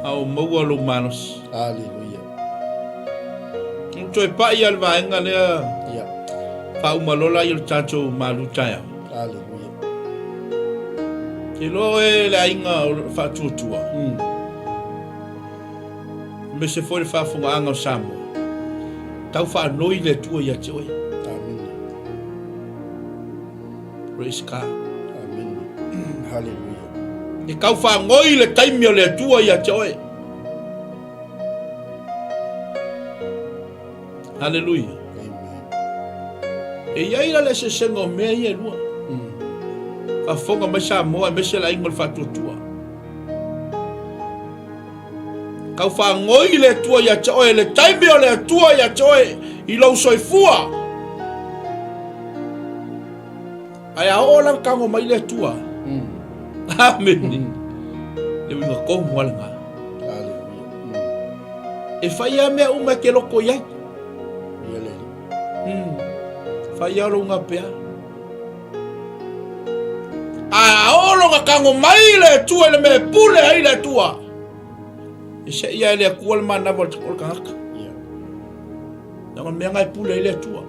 a o maua lou malosi. Aleluia. Ua toe pai lava le vaega lea. Ia. Faauma loa laia o le tatou malu taeao. Aleluia. Te iloa oe le aiga o le faatuatua. Aemaise foi le faafofogaaga o Samoa. Tau faanoi le Atua ia te oe. Amene. Praise God. Amene. Haleluia. E tau faanoi le taimi o le Atua ia te oe. Haleluia. Amen. E i ai la le eseesega o mea ia e lua. Faafofoga mai Samoa aemaise le aiga o le faatuatua. Tau faanoi le Atua ia te oe, le taimi o le Atua ia te oe i lou soifua. Ae a oo la ona tago mai le Atua. Amene. Le uiga tonu lava lena. E fai lava mea uma e te loto i ai. Fai lava lou gapea. Ae a oo lona tago mai le Atua i le mea e pule ai le Atua, e seia e le Atua le manava o le tagata. Leaga o le mea lena e pule ai le Atua.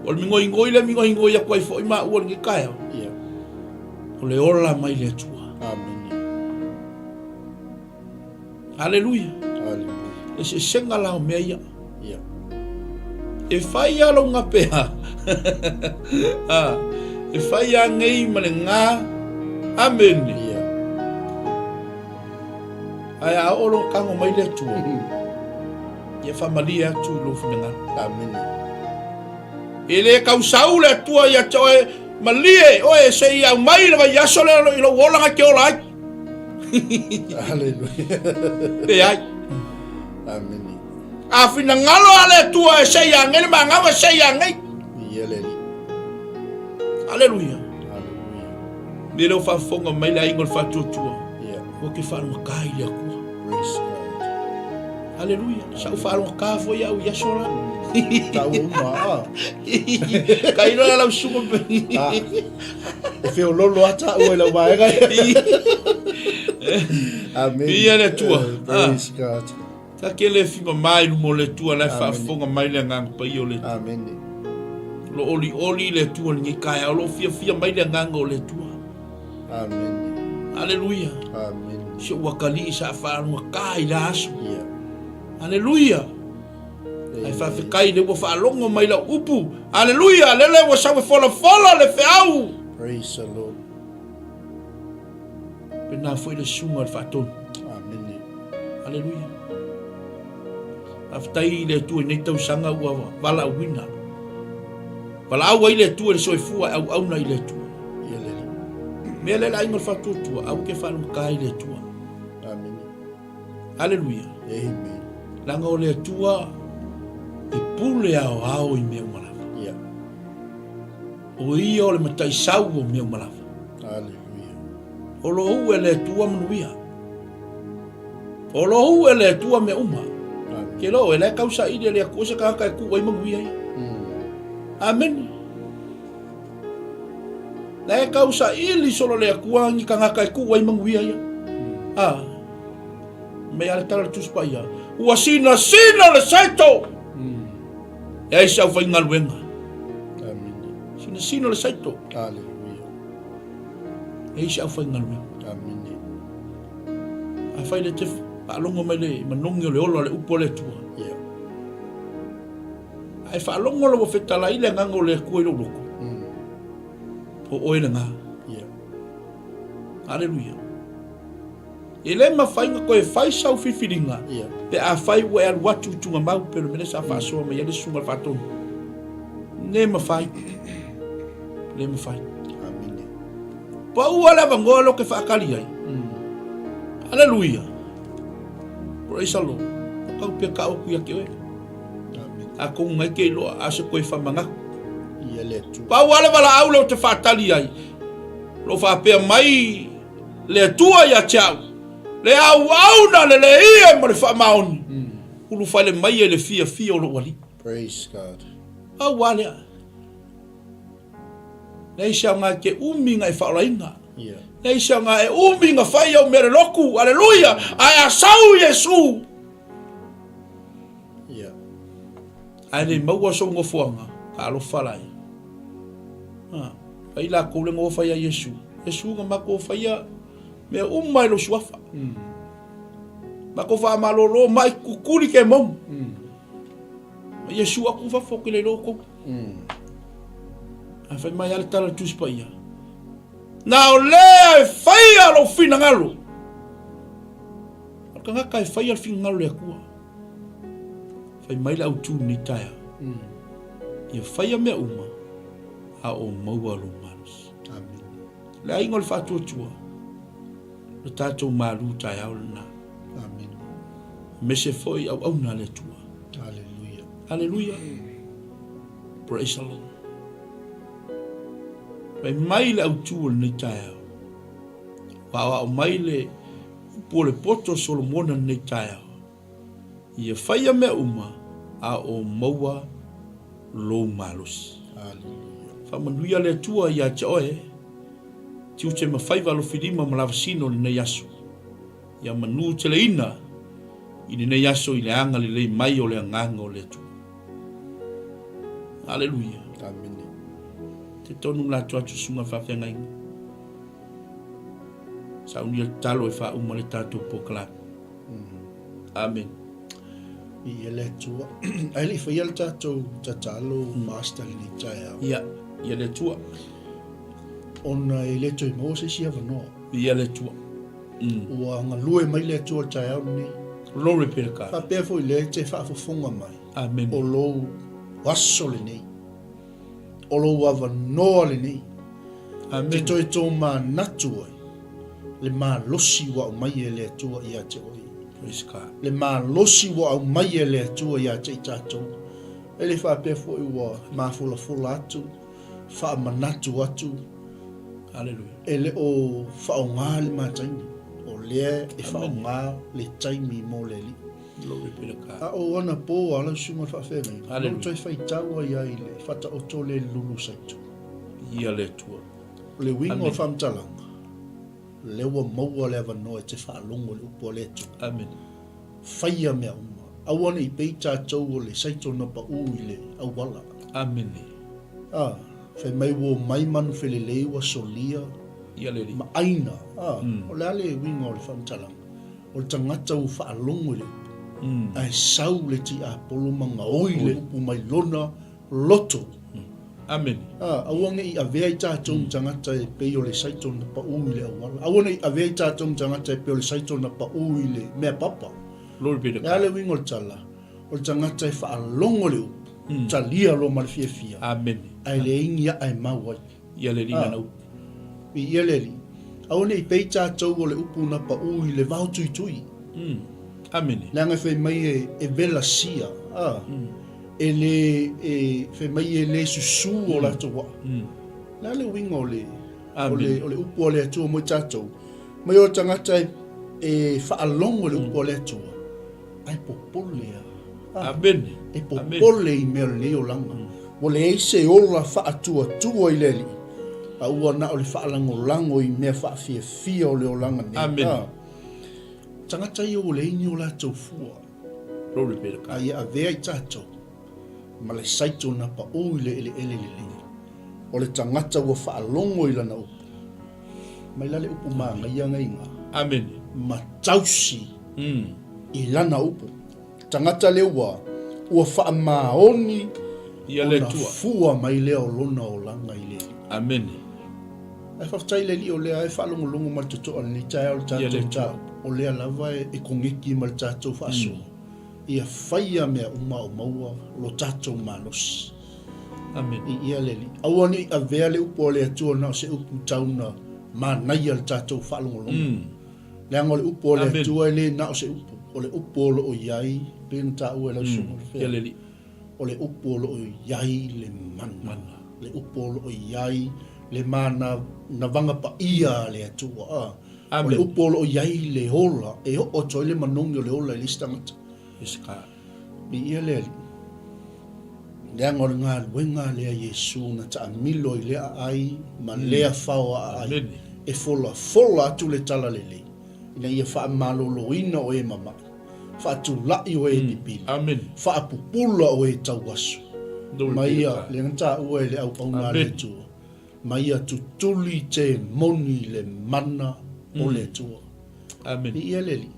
O le migoigoi lea e migoigoi atu ai foi maua i lenei taeao, o le ola mai le Atua. Aleluia. Le eseesega la o mea ia. E fai lava lou gapea. Ah, e fai lava nei ma le gā. Amene. Ae a oo loa tago mai le Atua, ia faamalie atu i lou finagalo. Amene. E le tausau le Atua ia te oe, malie oe se i aumai le vaiaso lea i lou olaga e te ola ai. Haleluia. Leai. Amene. A finagalo a le Atua e sei anei le magau e sei anei. Ia le Alii. Aleluia. Haleluia. Me leo faafofoga mai le aiga o le faatuatua. Ia. Ua ke faalogata i le Atua. Praise God. Aleluia. Sa ou faalogata foi au i aso la. Tau uma, ah. Ka iloa lau susuga pe. Ah. E feololo lava taua i lau vaega. Amen. Viia le Atua. Praise God. Ta ke le fimama i luma o le Atua la e faafofoga mai le Agaga Paia o le Atua. Amene. O lo olioli le Atua i lenei taeao, o lo o fiafia mai le agaga o le Atua. Amene. Aleluia. Amene. Si ou atalii sa faalogata i la aso. Ia. Aleluia. Ae faafetai le ua faalogo mai lau upu. Aleluia. Lele ua sau e folafola le feau. Praise the Lord. Pena foi le susuga o le faatonu. Amene. Aleluia. Faafetai i le Atua i nei tausaga ua valaauina. Valaau ai le Atua i le soifua e auauna i le Atua. Ia le Alii. Mea lea le aiga o le faatuatua, aua ke faalogata i le Atua. Amene. Aleluia. Amen. Leaga o le Atua e pule aoao i mea uma lava. Ia. O ia o le mataisau o mea uma lava. Aleluia. O lo ou e le Atua manuia. O lo ou e le Atua mea uma. Ke lo e le kau saili e le Atua se tagata e ku ai manuia ia. Amen. La e kau saili solo le Atua ni tagata e ku ai manuia ia. Ah. Me ale tala le Tusi Paia. Ua sina sina le saito. E ai se aufaigaluega. Amen. Sinasina le saito. Aleluia. E ai se aufaigaluega. Amen. Afai le te faalogo mai le manogi o le ola o le upu a le Atua. Yeah. Ae faalogo lau fetalai le agaga o le Atua i lou loko. O oe lena. Yeah. Aleluia. E le mafai ona toe fai sau filifiliga pe afai ua e alu atu i tugamau pei o le mea lea sa faasoa mai ai le susuga i le faatonu. Le mafai. Le mafai. Amene. Paua le avanoa lea ou te faatali ai. Aleluia. Praise the Lord. O kau pea ka oku ia te oe. Amene. Atonu nai te iloa a se koe whamanatu. Ia le Atua. Paua le valaau lea ou te faatali ai. Lo faapea mai le Atua ia te au, le auauna le leie ma le faamaoni, ulufale mai e le fiafia o lou Alii. Praise God. Pau a lea. Leai se aoga e te umi na e faaolaina. Yeah. Leai se aoga e umi na fai au mea le lotu. Aleluia! Ae a sau Iesu. Yeah. Ae le maua sou nofoaga, ka alofa laia. Ha, fai lakou le nofa ia Iesu. Iesu na matou faia mea uma i lou suafa. Matou faamalolo mai kukuli ke mou. Ma Iesu aku fafo ke le iloa outou. Ae fai mai a le tala o le Tusi Paia, Na o lea e faia lou finagalo. O le tagata e faia le finagalo o le Atua. Fai mai le autu i lenei taeao. Ia faia mea uma, a o maua lou malosi. Amen. Le aiga o le faatuatua, lo tatou malu taeao lena. Amen. Mese foi auauna a le Atua. Aleluia. Aleluia. Praise the Lord. Fai mai le autu o lenei taeao. Ua aoao mai le upu o le poto o Solomona lenei taeao. Ia faia mea uma a o maua lou malosi. Aleluia. Faamanuia le Atua ia te oe, tiute ma faiva alofilima ma lavasino lenei aso. Ia manu teleina i lenei aso i le agalelei mai o le agaga o le Atua. Aleluia. Amene. Te tonu la atu atu susuga faafeagaiga. Saunia tatalo e faauma le tatou polokalame. Amen. Viia le Atua. Ae le i faia le tatou tatalo Master i lenei taeao. Ia, ia le Atua. Ona e le toe maua se isi avanoa. Viia le Atua. Ua galue mai le Atua i le taeao lenei. Glory be to God. Faapea foi lea e te faafofoga mai. Amen. O lou aso lenei. O lou avanoa lenei. Amen. Te toe tōmanatu ai le malosi ua aumai e le Atua ia te oe. Praise God. Le malosi ua aumai e le Atua ia te i tatou. E le faapea foi ua mafolafola atu, faamanatu atu. Hallelujah. E le o faaaoga le ma taimi. O lea e faaaoga le taimi mo le Alii. Glory be to God. A o anapo a lau susuga i le faafeagaiga, Hallelujah. na ou toe faitau ai ai i le faataoto le lulu saito. Ia le Atua. O le uiga o le faamatalaga, o lea ua maua le avanoa e te faalogo i le upu a le Atua. Amen. Faia mea uma. Aua ne i pei tatou o le saito na pau i le auala. Amene. A, fai mai ua omai manufelelei ua solia Ia le Alii. ma aina. A, o le a le uiga o le faamatalaga? O le tagata ua faalogo i le upu, ae sau le tiapolo ma gaoi le upu mai lona loto. Amene. A, aua ne i avea i tatou ma tagata e pei o le saito na pau i le auala. Aua ne i avea i tatou ma tagata e pei o le saito na pau i le mea papa. Glory be to O le a God. le uiga o le tala? O le tagata e faalogo le upu, talia loa ma le fiafia, Amene. ae leai ni a'a e mau ai. Ia le Alii lana upu. Viia le Alii. Aua ne i pei tatou o le upu na pau i le vao tuitui. Amene. Leaga e fai mai e, e velasia, a. E le, e, fai mai e le susu o latou aa. O le a le uiga o le, o le, o le upu a le Atua mo i tatou? Mai o le tagata e, e faalogo i le upu a le Atua, Ae popole a. Amene. E popole i mea o lenei olaga. Ua leai se ola faatuatua i le Alii, a ua na o le faalagolago i mea faafiafia o le olaga nei. Amene. Tagata ia ua leai ni o latou fua. Glory be to God. A ia avea i tatou ma le saito na pau i le eleele lelei. O le tagata ua faalogo i lana upu. Mai la le upu manaia nei iga. Amene. Ma tausi i lana upu. Tagata le ua ua faamaoni Ia le ona Atua. fua mai lea o lona olaga i le Alii. Amene. Ae faafetai i le Alii o lea e faalogologo ma le totoa i lenei taeao i le Ia le tatou Atua. mataupu. O lea lava e koneti ma le tatou faasoa. Ia faia mea uma o maua lo tatou malosi. Amene. Viia le Alii. Aua ne i avea le upu a le Atua na o se upu tau na manaia le tatou faalogologo. Leaga o le upu a le Atua e le na o se upu, o le upu o lo o i ai, pei ona taua e lau susuga o Ia le Alii. O le upu o lo o i ai le mana. Le upu o lo o i ai le manavaga paia a le Atua. A. O le upu o lo o i ai le ola, e oo atu ai le manogi o le ola i le isi tagata. Yes, God. Viia le Alii. Leaga o le galuega lea a Iesu na taamilo i lea aai ma lea fao aai, e folafola atu le talalelei, ina ia faamaloloina o e mama'i, faatula'i o e pipili, faapupula o e tauaso, ma ia, lea na taua e le auauna a le Atua, ma ia tutuli te moni le mana o le Atua. Amene. Viia le Alii.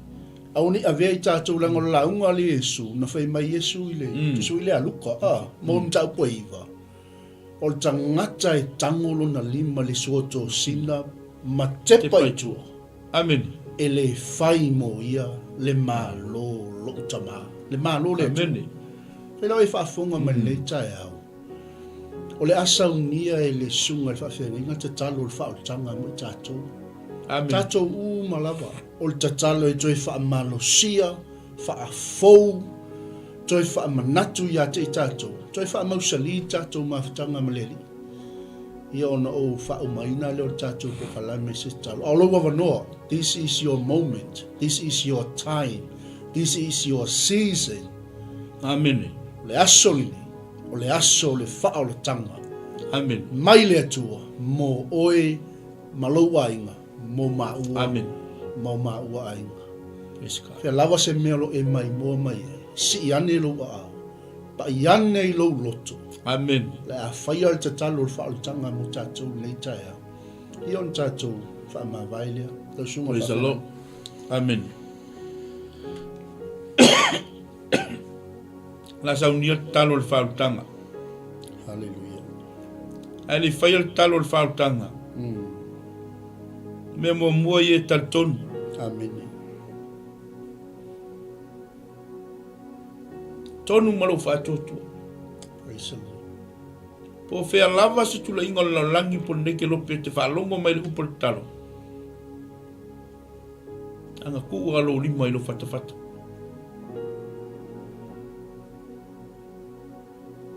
Aua ne i avea i tatou leaga o le lauga a le Iesu, na fai mai Iesu i le, tusi i le a Luka, a, mo le mataupu e 9, o le tagata e tango lona lima i le suotosina ma tepa i tua. Amene. E le fai mo ia le Malo o lou Tama, le Malo o le Atua. Amene. Fai lau e faafofoga mai lenei taeao. O le a saunia e le Susuga i le Faafeagaiga tatalo o le faaolataga mo i tatou. Amene. Tatou uma lava, o le tatalo e toe faamalosia, faafou, toe faamanatu ia te i tatou, toe faamausali le tatou mafutaga ma le Alii. Ia ona ou faaumaina lea o le tatou polokalame i se tatalo. A o lou avanoa, this is your moment, this is your time, this is your season. Amene. O le aso lenei, o le aso o le faaolataga. Amene. Mai le Atua mo oe ma lou aiga, mo maua, Amene. ma o maua aiga. Praise God. Fea lava se mea o lo e maimoa mai ai, sii ane lou aao, pa'i ane i lou loto. Amene. Le a faia le tatalo o le faaolataga mo tatou i lenei taeao. Ia ona tatou faamavae lea. Lau susuga Praise the Lord. Amene. La saunia le tatalo o le faaolataga. Haleluia. Ae le i faia le tatalo o le faaolataga. Mea muamua ia e talitonu. Amene. Tonu ma lou faatuatua. Praise the Lord. Po o fea lava se tulaiga o le lalolagi po o lenei kelope e te faalogo mai i le upu o le tatalo. Aga tuu a lou lima i lou fatafata.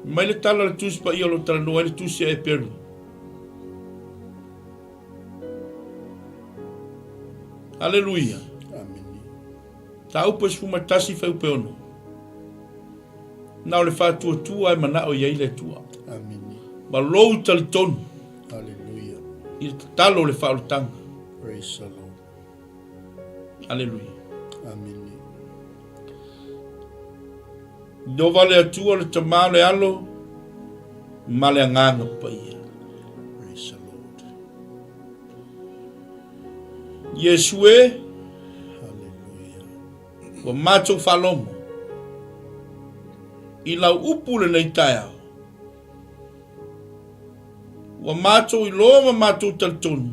Mai le tala le Tusi Paia o lo talanoa ai le Tusi a Eperu. Aleluia. Amene. Mataupu e 11 fuaiupu e 6. Na o le faatuatua e manao i ai le Atua. Amene. Ma lou talitonu. Aleluia. I le tatalo o le faaolataga. Praise the Lord. Aleluia. Amene. Ieova le Atua, le Tama, le Alo, Ma le Agaga Paia. Praise the Lord. Iesu e. Hallelujah. Ua matou faalogo i lau upu lenei taeao. Ua matou iloa ma matou talitonu,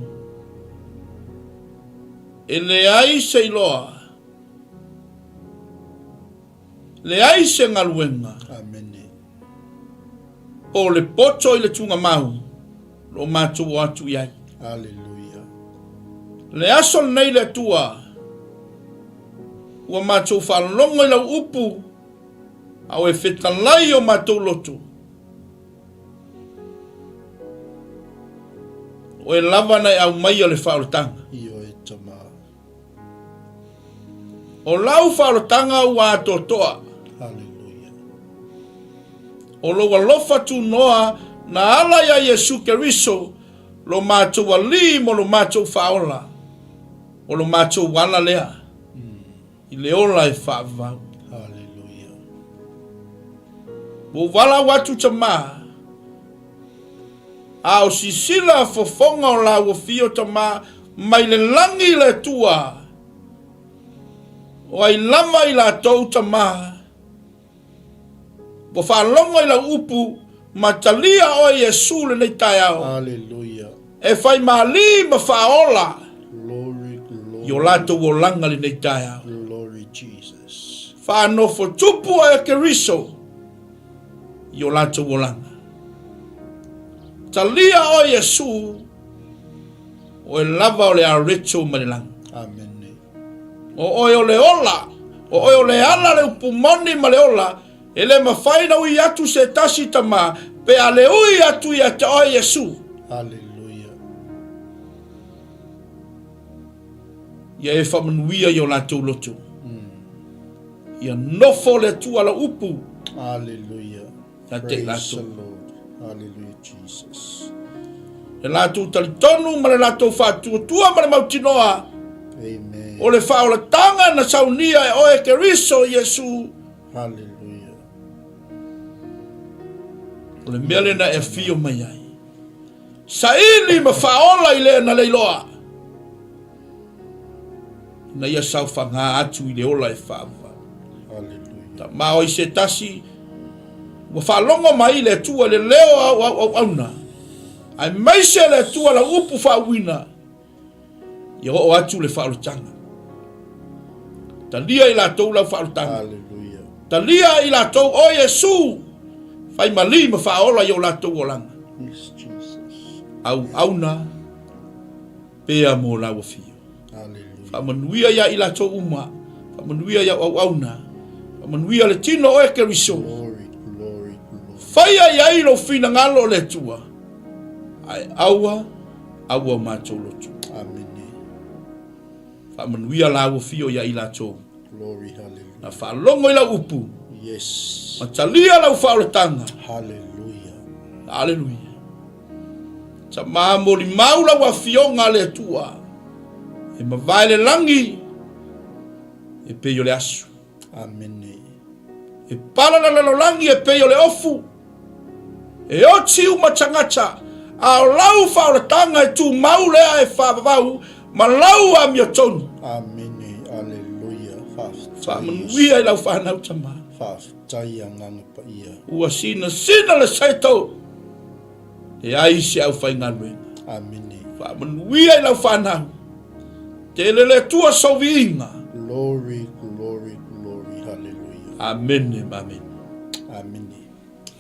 e leai se iloa, leai se galuega. Amene. Po o le poto i le tugamau lo o matou o atu i ai. Aleluia. Le aso lenei le Atua, ua matou faalogo i lau upu, a o e fetalai i o matou loto. O e lava na e aumaia le faaolataga. Ioe Tama. O lau faaolataga ua atoatoa. Haleluia. O lou alofa tunoa na ala iā Iesu Keriso lo matou Alii mo lo matou faaola. O lo matou ala lea i le ola e faavavau. Haleluia. Ua ou valaau atu Tama, a o sisila fofoga o laua fio Tama mai le lagi i le Atua, o ai lava i latou Tama, ua faalogo i lau upu ma talia oe Iesu lenei taeao. Haleluia. E fai malī ma faaola Glory, glory. i o latou olaga lenei taeao. Glory Jesus. Faanofo tupu oe Keriso i o latou olaga. Talia oe Iesu, oe lava o le areto mai le lagi. Amene. O oe o le ola, o oe o le ala le upu moni ma le ola, e le mafai na ui atu se tasi tama, pe a le ui atu ia te oe Iesu. Hallelujah. Ia e faamanuia i o latou loto. Ia nofo le Atua lau upu. Hallelujah. Ia te i Praise latou. the Lord. Hallelujah, Jesus. Le latou talitonu ma le latou faatuatua ma le mautinoa. Amen. O le faaolataga na saunia e oe Keriso Iesu. Hallelujah. O le mea lena e afio mai ai. Saili ma faaola i le na leiloa. Ina ia saofaga atu i le ola e faavavau. Hallelujah. Tama oi se tasi, ua faalogo mai le Atua i le leo au au auauna, aemaise le Atua lau upu faauuina, ia oo atu le faaolataga. Talia i latou lau faaolataga. Hallelujah. Talia i latou, o Iesu, fai malī ma faaola i o latou olaga. Yes, Jesus. Auauna pea mo lau afio. Hallelujah. Faamanuia ia i latou uma. Faamanuia i au auauna. Faamanuia le tino o oe Keriso. Glory, glory, glory. Faia i ai lou finagalo o le Atua. Ae aua, aua o matou loto. Amene. Faamanuia lau afio ia i latou. Glory, hallelujah. Na faalogo i lau upu. Yes. Ma talia lau faaolataga. Hallelujah. Hallelujah. Tama molimau lau afioga a le Atua, e mavae le lagi e pei o le asu. Amene. E pala le lalolagi e pei o le ofu. E oti uma tagata, a o lau faaolataga e tumau lea e faavavau ma lau amiotonu. Amene. Aleluia. Faafetai. Faamanuia i lau fanau tama. Faafetai Agaga Paia. Ua sinasina le saito. Leai se aufaigaluega. Amene. Faamanuia i lau fanau. Tele le Atua sou viiga. Glory, glory, glory, hallelujah. Amene ma amene. Amene.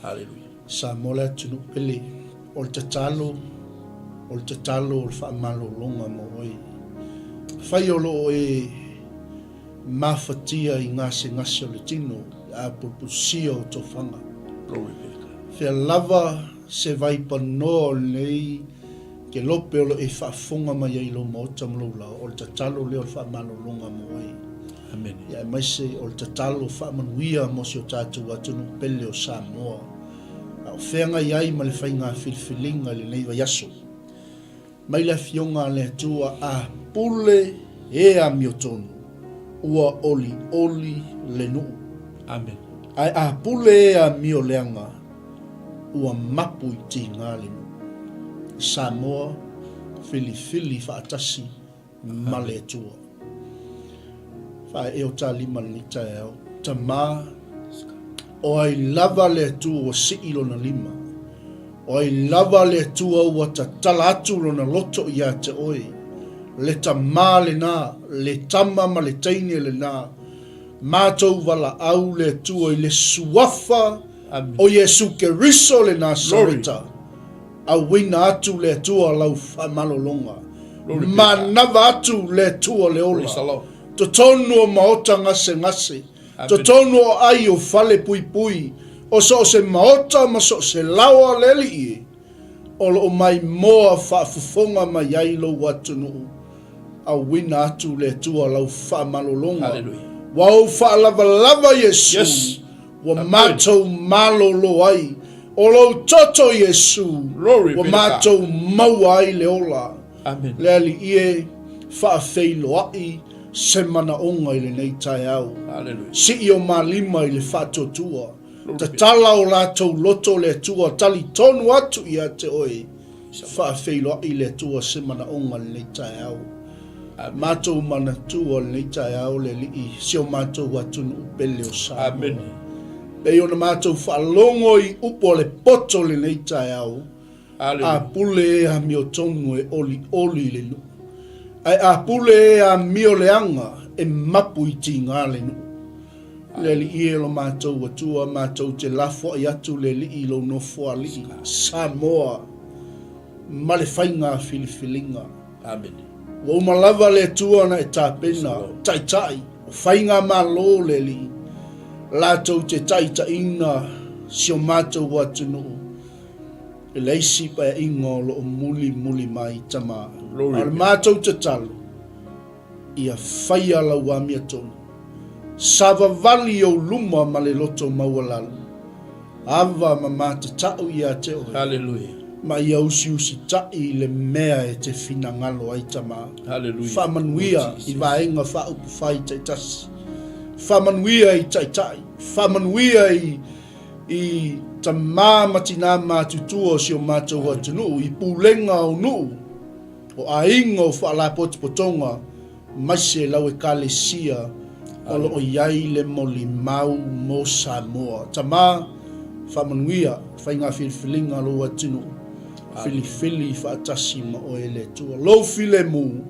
Hallelujah. Samoa le atunuu pele. O le tatalo, o le tatalo o le faamalologa mo oe. Afai o lo o e mafatia i gasegase o le tino, le apulupusia o tofaga. Glory be to God. Fea lava se vaipanoa o lenei kelope o lo e faafofoga mai ai i lou maota ma lou lao, o le tatalo lea o le faamalologa mo oe. Amene. Ia aemaise o le tatalo faamanuia mo si o tatou atunuu pele o Samoa, a o feagai ai ma le faiga filifiliga i lenei vaiaso. Mai le Afioga a le Atua a pule e amiotonu, ua olioli le nuu. Amen. Ae a pule e amio leaga, Ua mapu i tiga le nuu. Samoa, filifili faatasi ma le Atua. Faaee o ta lima lenei taeao. Tama, o ai lava le Atua ua sii lona lima? O ai lava le Atua ua tatala atu lona loto ia te oe? Le tama lena, le tama ma le teine lena. Matou valaau le Atua i le suafa o Iesu Keriso le Nasareta. Auina atu le Atua lau faamalologa. Manava atu le Atua le ola. Totonu o maota gasegase, totonu o ai o fale puipui, o so o se maota ma so o se laoa le Alii e, o lo o maimoa faafofoga mai ai lou atunuu. Auina atu le Atua lau faamalologa. Ua ou faalavalava Iesu. Yes. Ua matou malolo ai. O lou toto Iesu. Ua matou maua ai le ola. Amen. Le Alii e, faafeiloai se manaoga i lenei taeao. Sii o malima i le faatuatua. Tatala o latou loto le Atua, talitonu atu ia te oe. Faafeiloai le Atua se manaoga lenei taeao. Matou manatua lenei taeao le Alii si o matou atunuu pele o Samoa. Amen. Pei ona matou faalogo i upu a le poto lenei taeao. A pule e amiotonu e olioli le nuu. Ae a pule e amio leaga e mapu i tiga le nuu. Le Alii e lo matou Atua, matou te lafoai atu le Alii i lou Nofoalii, Samoa, ma le faiga filifiliga. Amene. Ua uma lava le Atua na e tapena, taitai, o faigamalo le Alii, latou te taitaiina si o matou atunuu i le isi paeaiga o lo o mulimuli mai, Tama. A o le matou tatalo, Ia faia lau amiotonu. Savavali i ou luma ma le loto maualalo. Ava ma matatau ia te oe. Hallelujah. Ma ia usiusitai i le mea e te finagalo ai, Tama. Hallelujah. Faamanuia i vaega faaupufai taitasi. Faamanuia i taitai. Faamanuia i i tama ma tinā matutua o si o matou atunuu, i pulega o nuu. O aiga o Faalapotopotoga maise lau Ekalesia o lo o i ai le molimau mo Samoa. Tama, faamanuia faiga filifiliga a lou atunuu, filifili faatasi ma oe le Atua. Lou filemu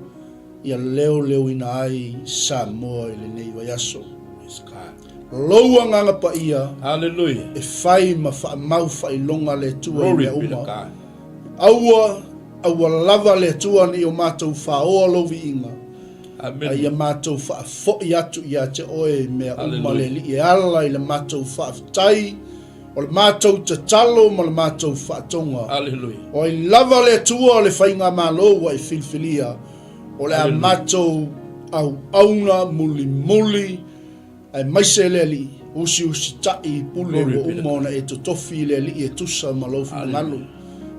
ia leoleoina ai Samoa i lenei vaiaso. Lou Agaga Paia e fai ma faamau faailoga le Atua i mea uma. Aua, aua lava le Atua ne i o matou faoa lou viiga, a ia matou faafoi atu ia te oe mea uma le Alii e ala i le matou faafetai, o le matou tatalo ma le matou faatoga. O ai lava le Atua o le faigamalo ua e filifilia, o le a matou auauna mulimuli Aemaise le Alii, usiusitai i pule ua uma ona e totofi i le Alii e tusa ma lou finagalo.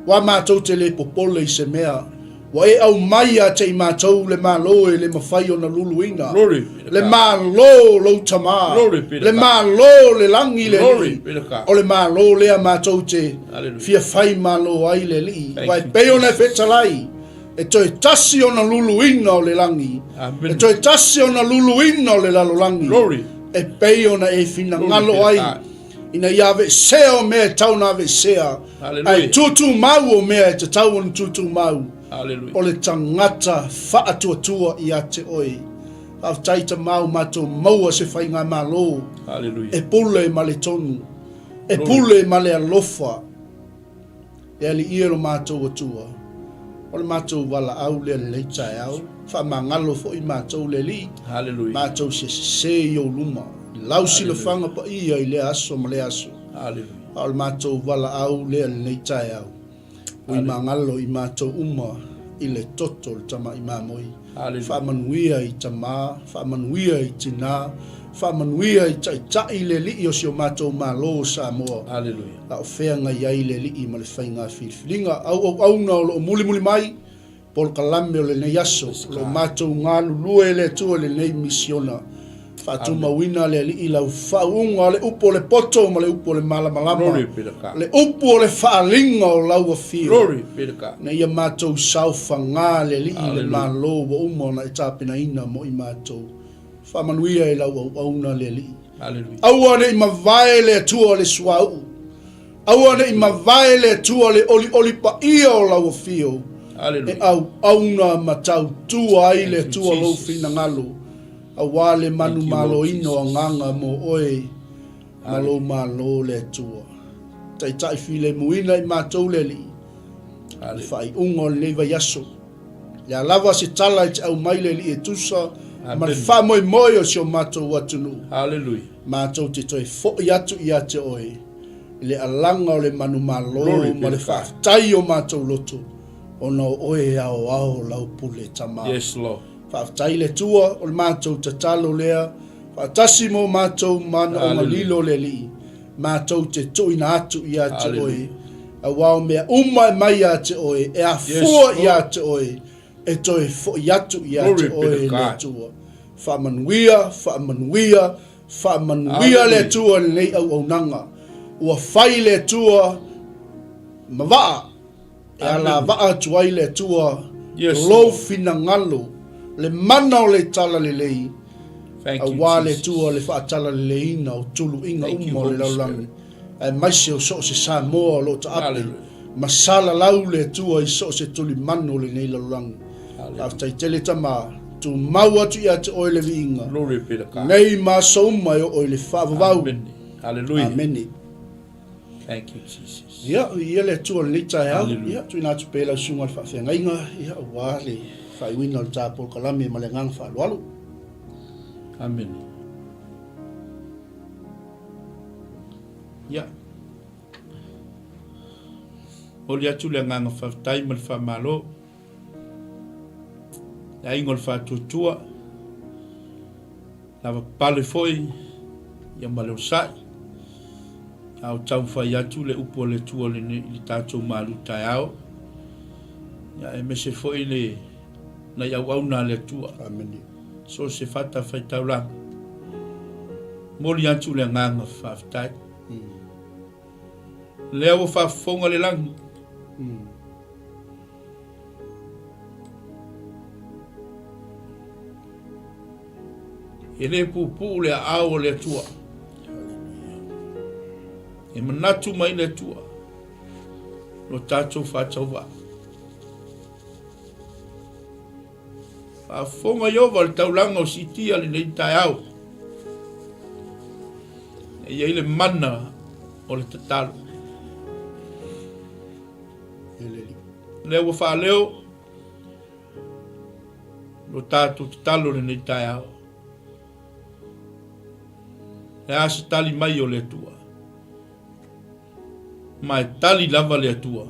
Ua matou te le popole i se mea, ua e aumai ia te i matou le Malo e le mafai ona luluina, le Malo o lou Tama, le Malo o le lagi le Alii, o le Malo lea matou te fia fai malo ai le Alii, aua e pei ona e fetalai, E toe tasi ona luluina o le lagi. Amen. E toe tasi ona luluina o le lalolagi. Glory. E pei ona e finagalo ai ina ia aveesea o mea e tau ona aveesea, ae tutumau o mea e tatau ona tutumau. O le tagata faatuatua ia te oe. Faafetai Tama ua matou maua se faigamalo e pule ma le tonu, e pule ma le alofa. E Alii e lo matou Atua, o le matou valaau lea lenei taeao, faamagalo foi matou le Alii, Hallelujah. matou se sese i ou luma, i lau silafaga paia i lea aso ma lea aso. Hallelujah. A o le matou valaau lea lenei taeao, ui magalo i matou uma i le toto o le Tama'i Mamoe. Faamanuia i tama, faamanuia i tina, faamanuia i taitai le Alii o si o matou Malo o Samoa. A o feagai ai le Alii ma le faiga filifiliga. Auauauna o lo o mulimuli mai, polokalame o lenei aso, o lo o matou galulue le Atua i lenei misiona. Faatumauina le Alii lau faauuga o le upu o le poto ma le upu o le malamalama, le upu o le faaaliga o lau afio, ina ia matou saofaga le Alii i le Malo ua uma ona e tapenaina mo i matou. Faamanuia i lau auauna le Alii. Aua ne i mavae le Atua o le suauu. Aua ne i mavae le Atua le olioli paia o lau afio e auauna ma tautua ai le Atua lou finagalo, aua le manumaloina o agaga mo oe ma lou Malo le Atua. Taitai filemuina i matou le Alii i le faaiuga o lenei vaiaso. Le a lava se tala e te aumai le Alii e tusa ma le faamoemoe o si o matou atunuu. Matou te toe foi atu ia te oe i le alaga o le manumalo ma le faafetai o matou loto, ona o oe e aoao lau pule Tama. Yes, Lord. Faafetai le Atua, o le matou tatalo lea, faatasi mo matou manaoga lilo le Alii, matou te tuuina atu ia te oe, aua o mea uma e mai ia te oe, e afua yes, ia te oe, e toe foi atu ia te oe le Atua. Faamanuia, faamanuia, Faamanuia le Atua i lenei auaunaga. Ua fai le Atua ma vaa e alavaa atu ai le Atua yes, lou finagalo, le mana o le talalelei, aua le Atua le faatalaleleiina o tuluiga uma o le lalolagi, aemaise o so o se Samoa o lo o taape ma salalau le Atua i so o se tulimanu o lenei lalolagi. Faafetai tele Tama, tumau atu ia te oe le viiga, nei ma aso uma e oo i le faavavau. Hallelujah. Amene. Thank you, Jesus. Ia, ia le Atua lenei taeao. Ia, tuuina atu pea lau susuga i le faafeagaiga, ia, aua le faaiuina o le ta polokalame ma le agaga faaaloalo. Amene. Ia. Momoli atu le agaga faafetai ma le faamalo. Le aiga o le faatuatua, lava pale foi ia ma le osa'i. A o taumafai atu le upu a le Atua i le tatou malu taeao. Ia aemaise foi le nai auauna a le Atua. Amene. So o se fata faitaulaga. Momoli atu le agaga faafetai. Lea ua faafofoga le lagi. E le puupuu le aao o le Atua. E manatu mai le Atua lo tatou faatauvaa. Faafofoga Ieova i le taulaga o siitia lenei taeao. E i ai le mana o le tatalo. Lea ua faaleo lo tatou tatalo lenei taeao. Le a se tali mai o le Atua. Ma e tali lava le Atua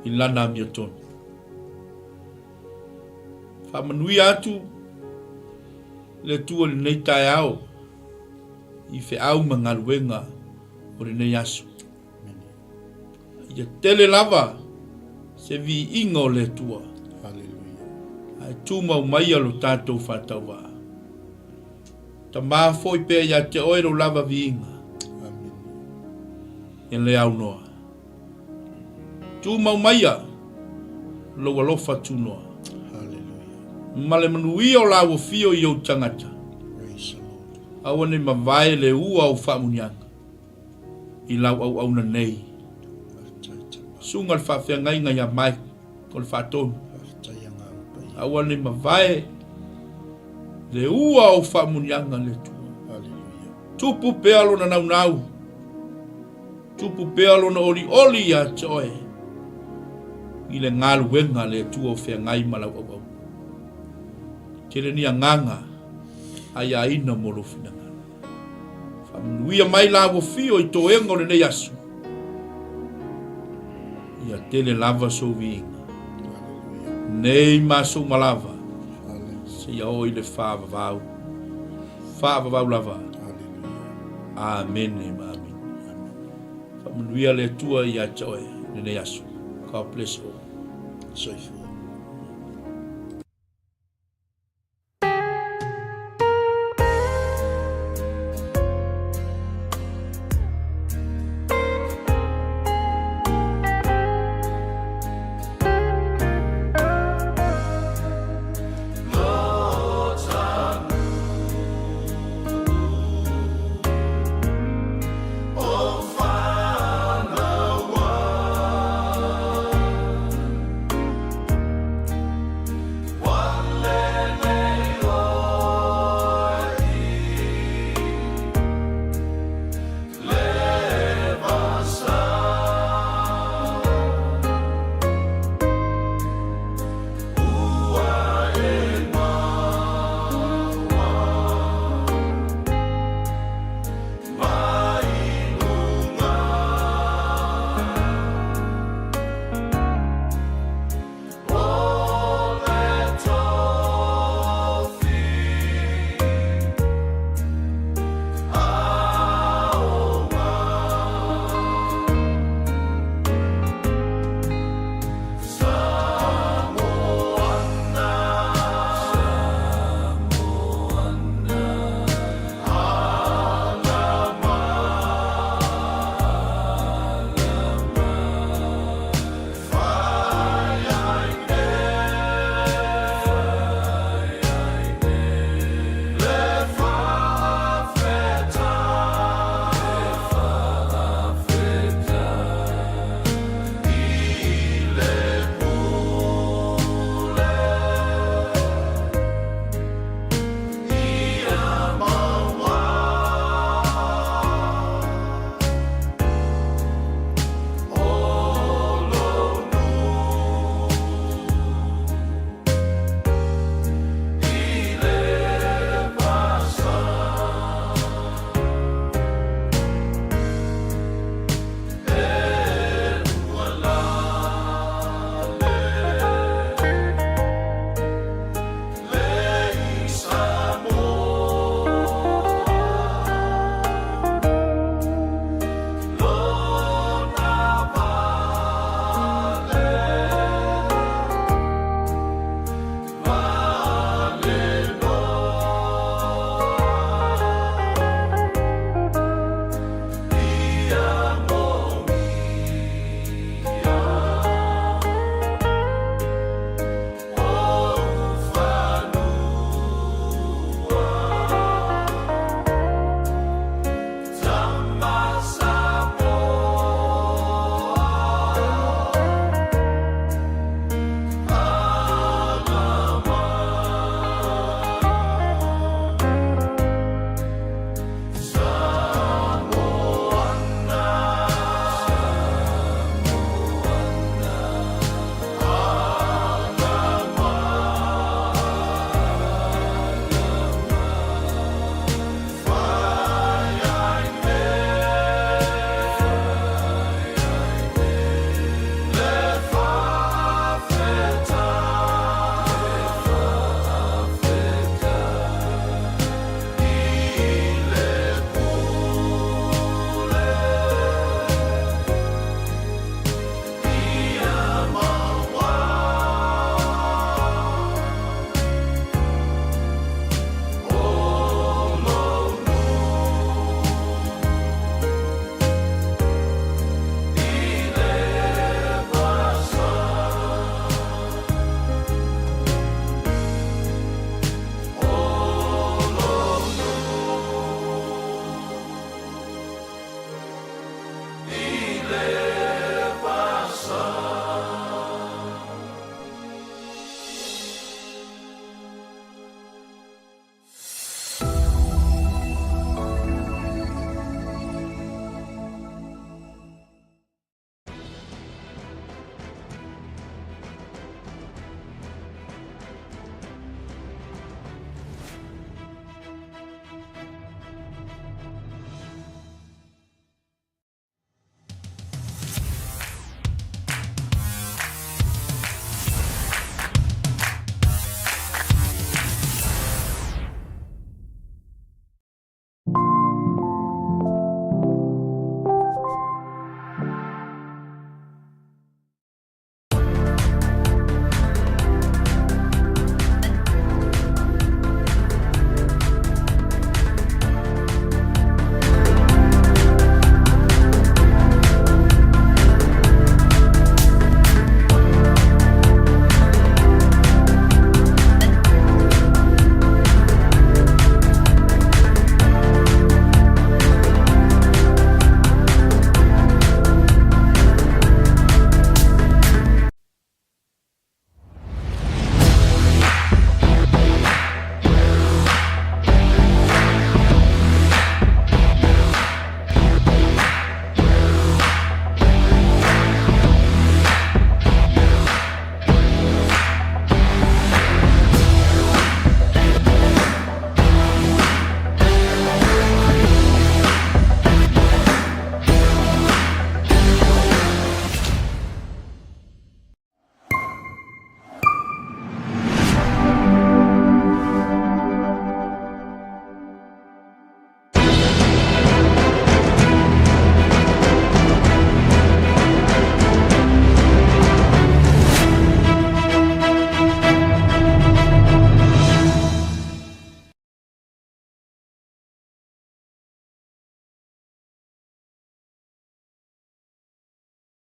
i lana amiotonu. Faamanuia atu le Atua i lenei taeao i feau ma galuega o lenei aso. Ia tele lava se viiga o le Atua. Ae tumau maia lo tatou faatauvaa. Tama foi pea ia te oe lou lava viiga. E le aunoa. Tumau maia lou alofa tunoa. Ma le manuia o lau afio i ou tagata. Aua ne i mavae le ua o faamuniaga i lau auauna nei. Susuga le faafeagaiga ia Mike o le faatonu. Aua ne i mavae le ua o faamuniaga le Atua. Tupu pea lona naunau, tupu pea lona olioli ia te oe i le galuega a le Atua o feagai ma lau auauna. Tele ni agaga aiaina mo lou finagalo. Faamanuia mai la ua fio i toega o lenei aso. Ia tele lava sou viiga. Nei ma aso uma lava. Seia oo i le faavavau. Faavavau lava. Amene ma amene. Faamanuia le Atua ia te oe i lenei aso. God bless all. Soifua. Le.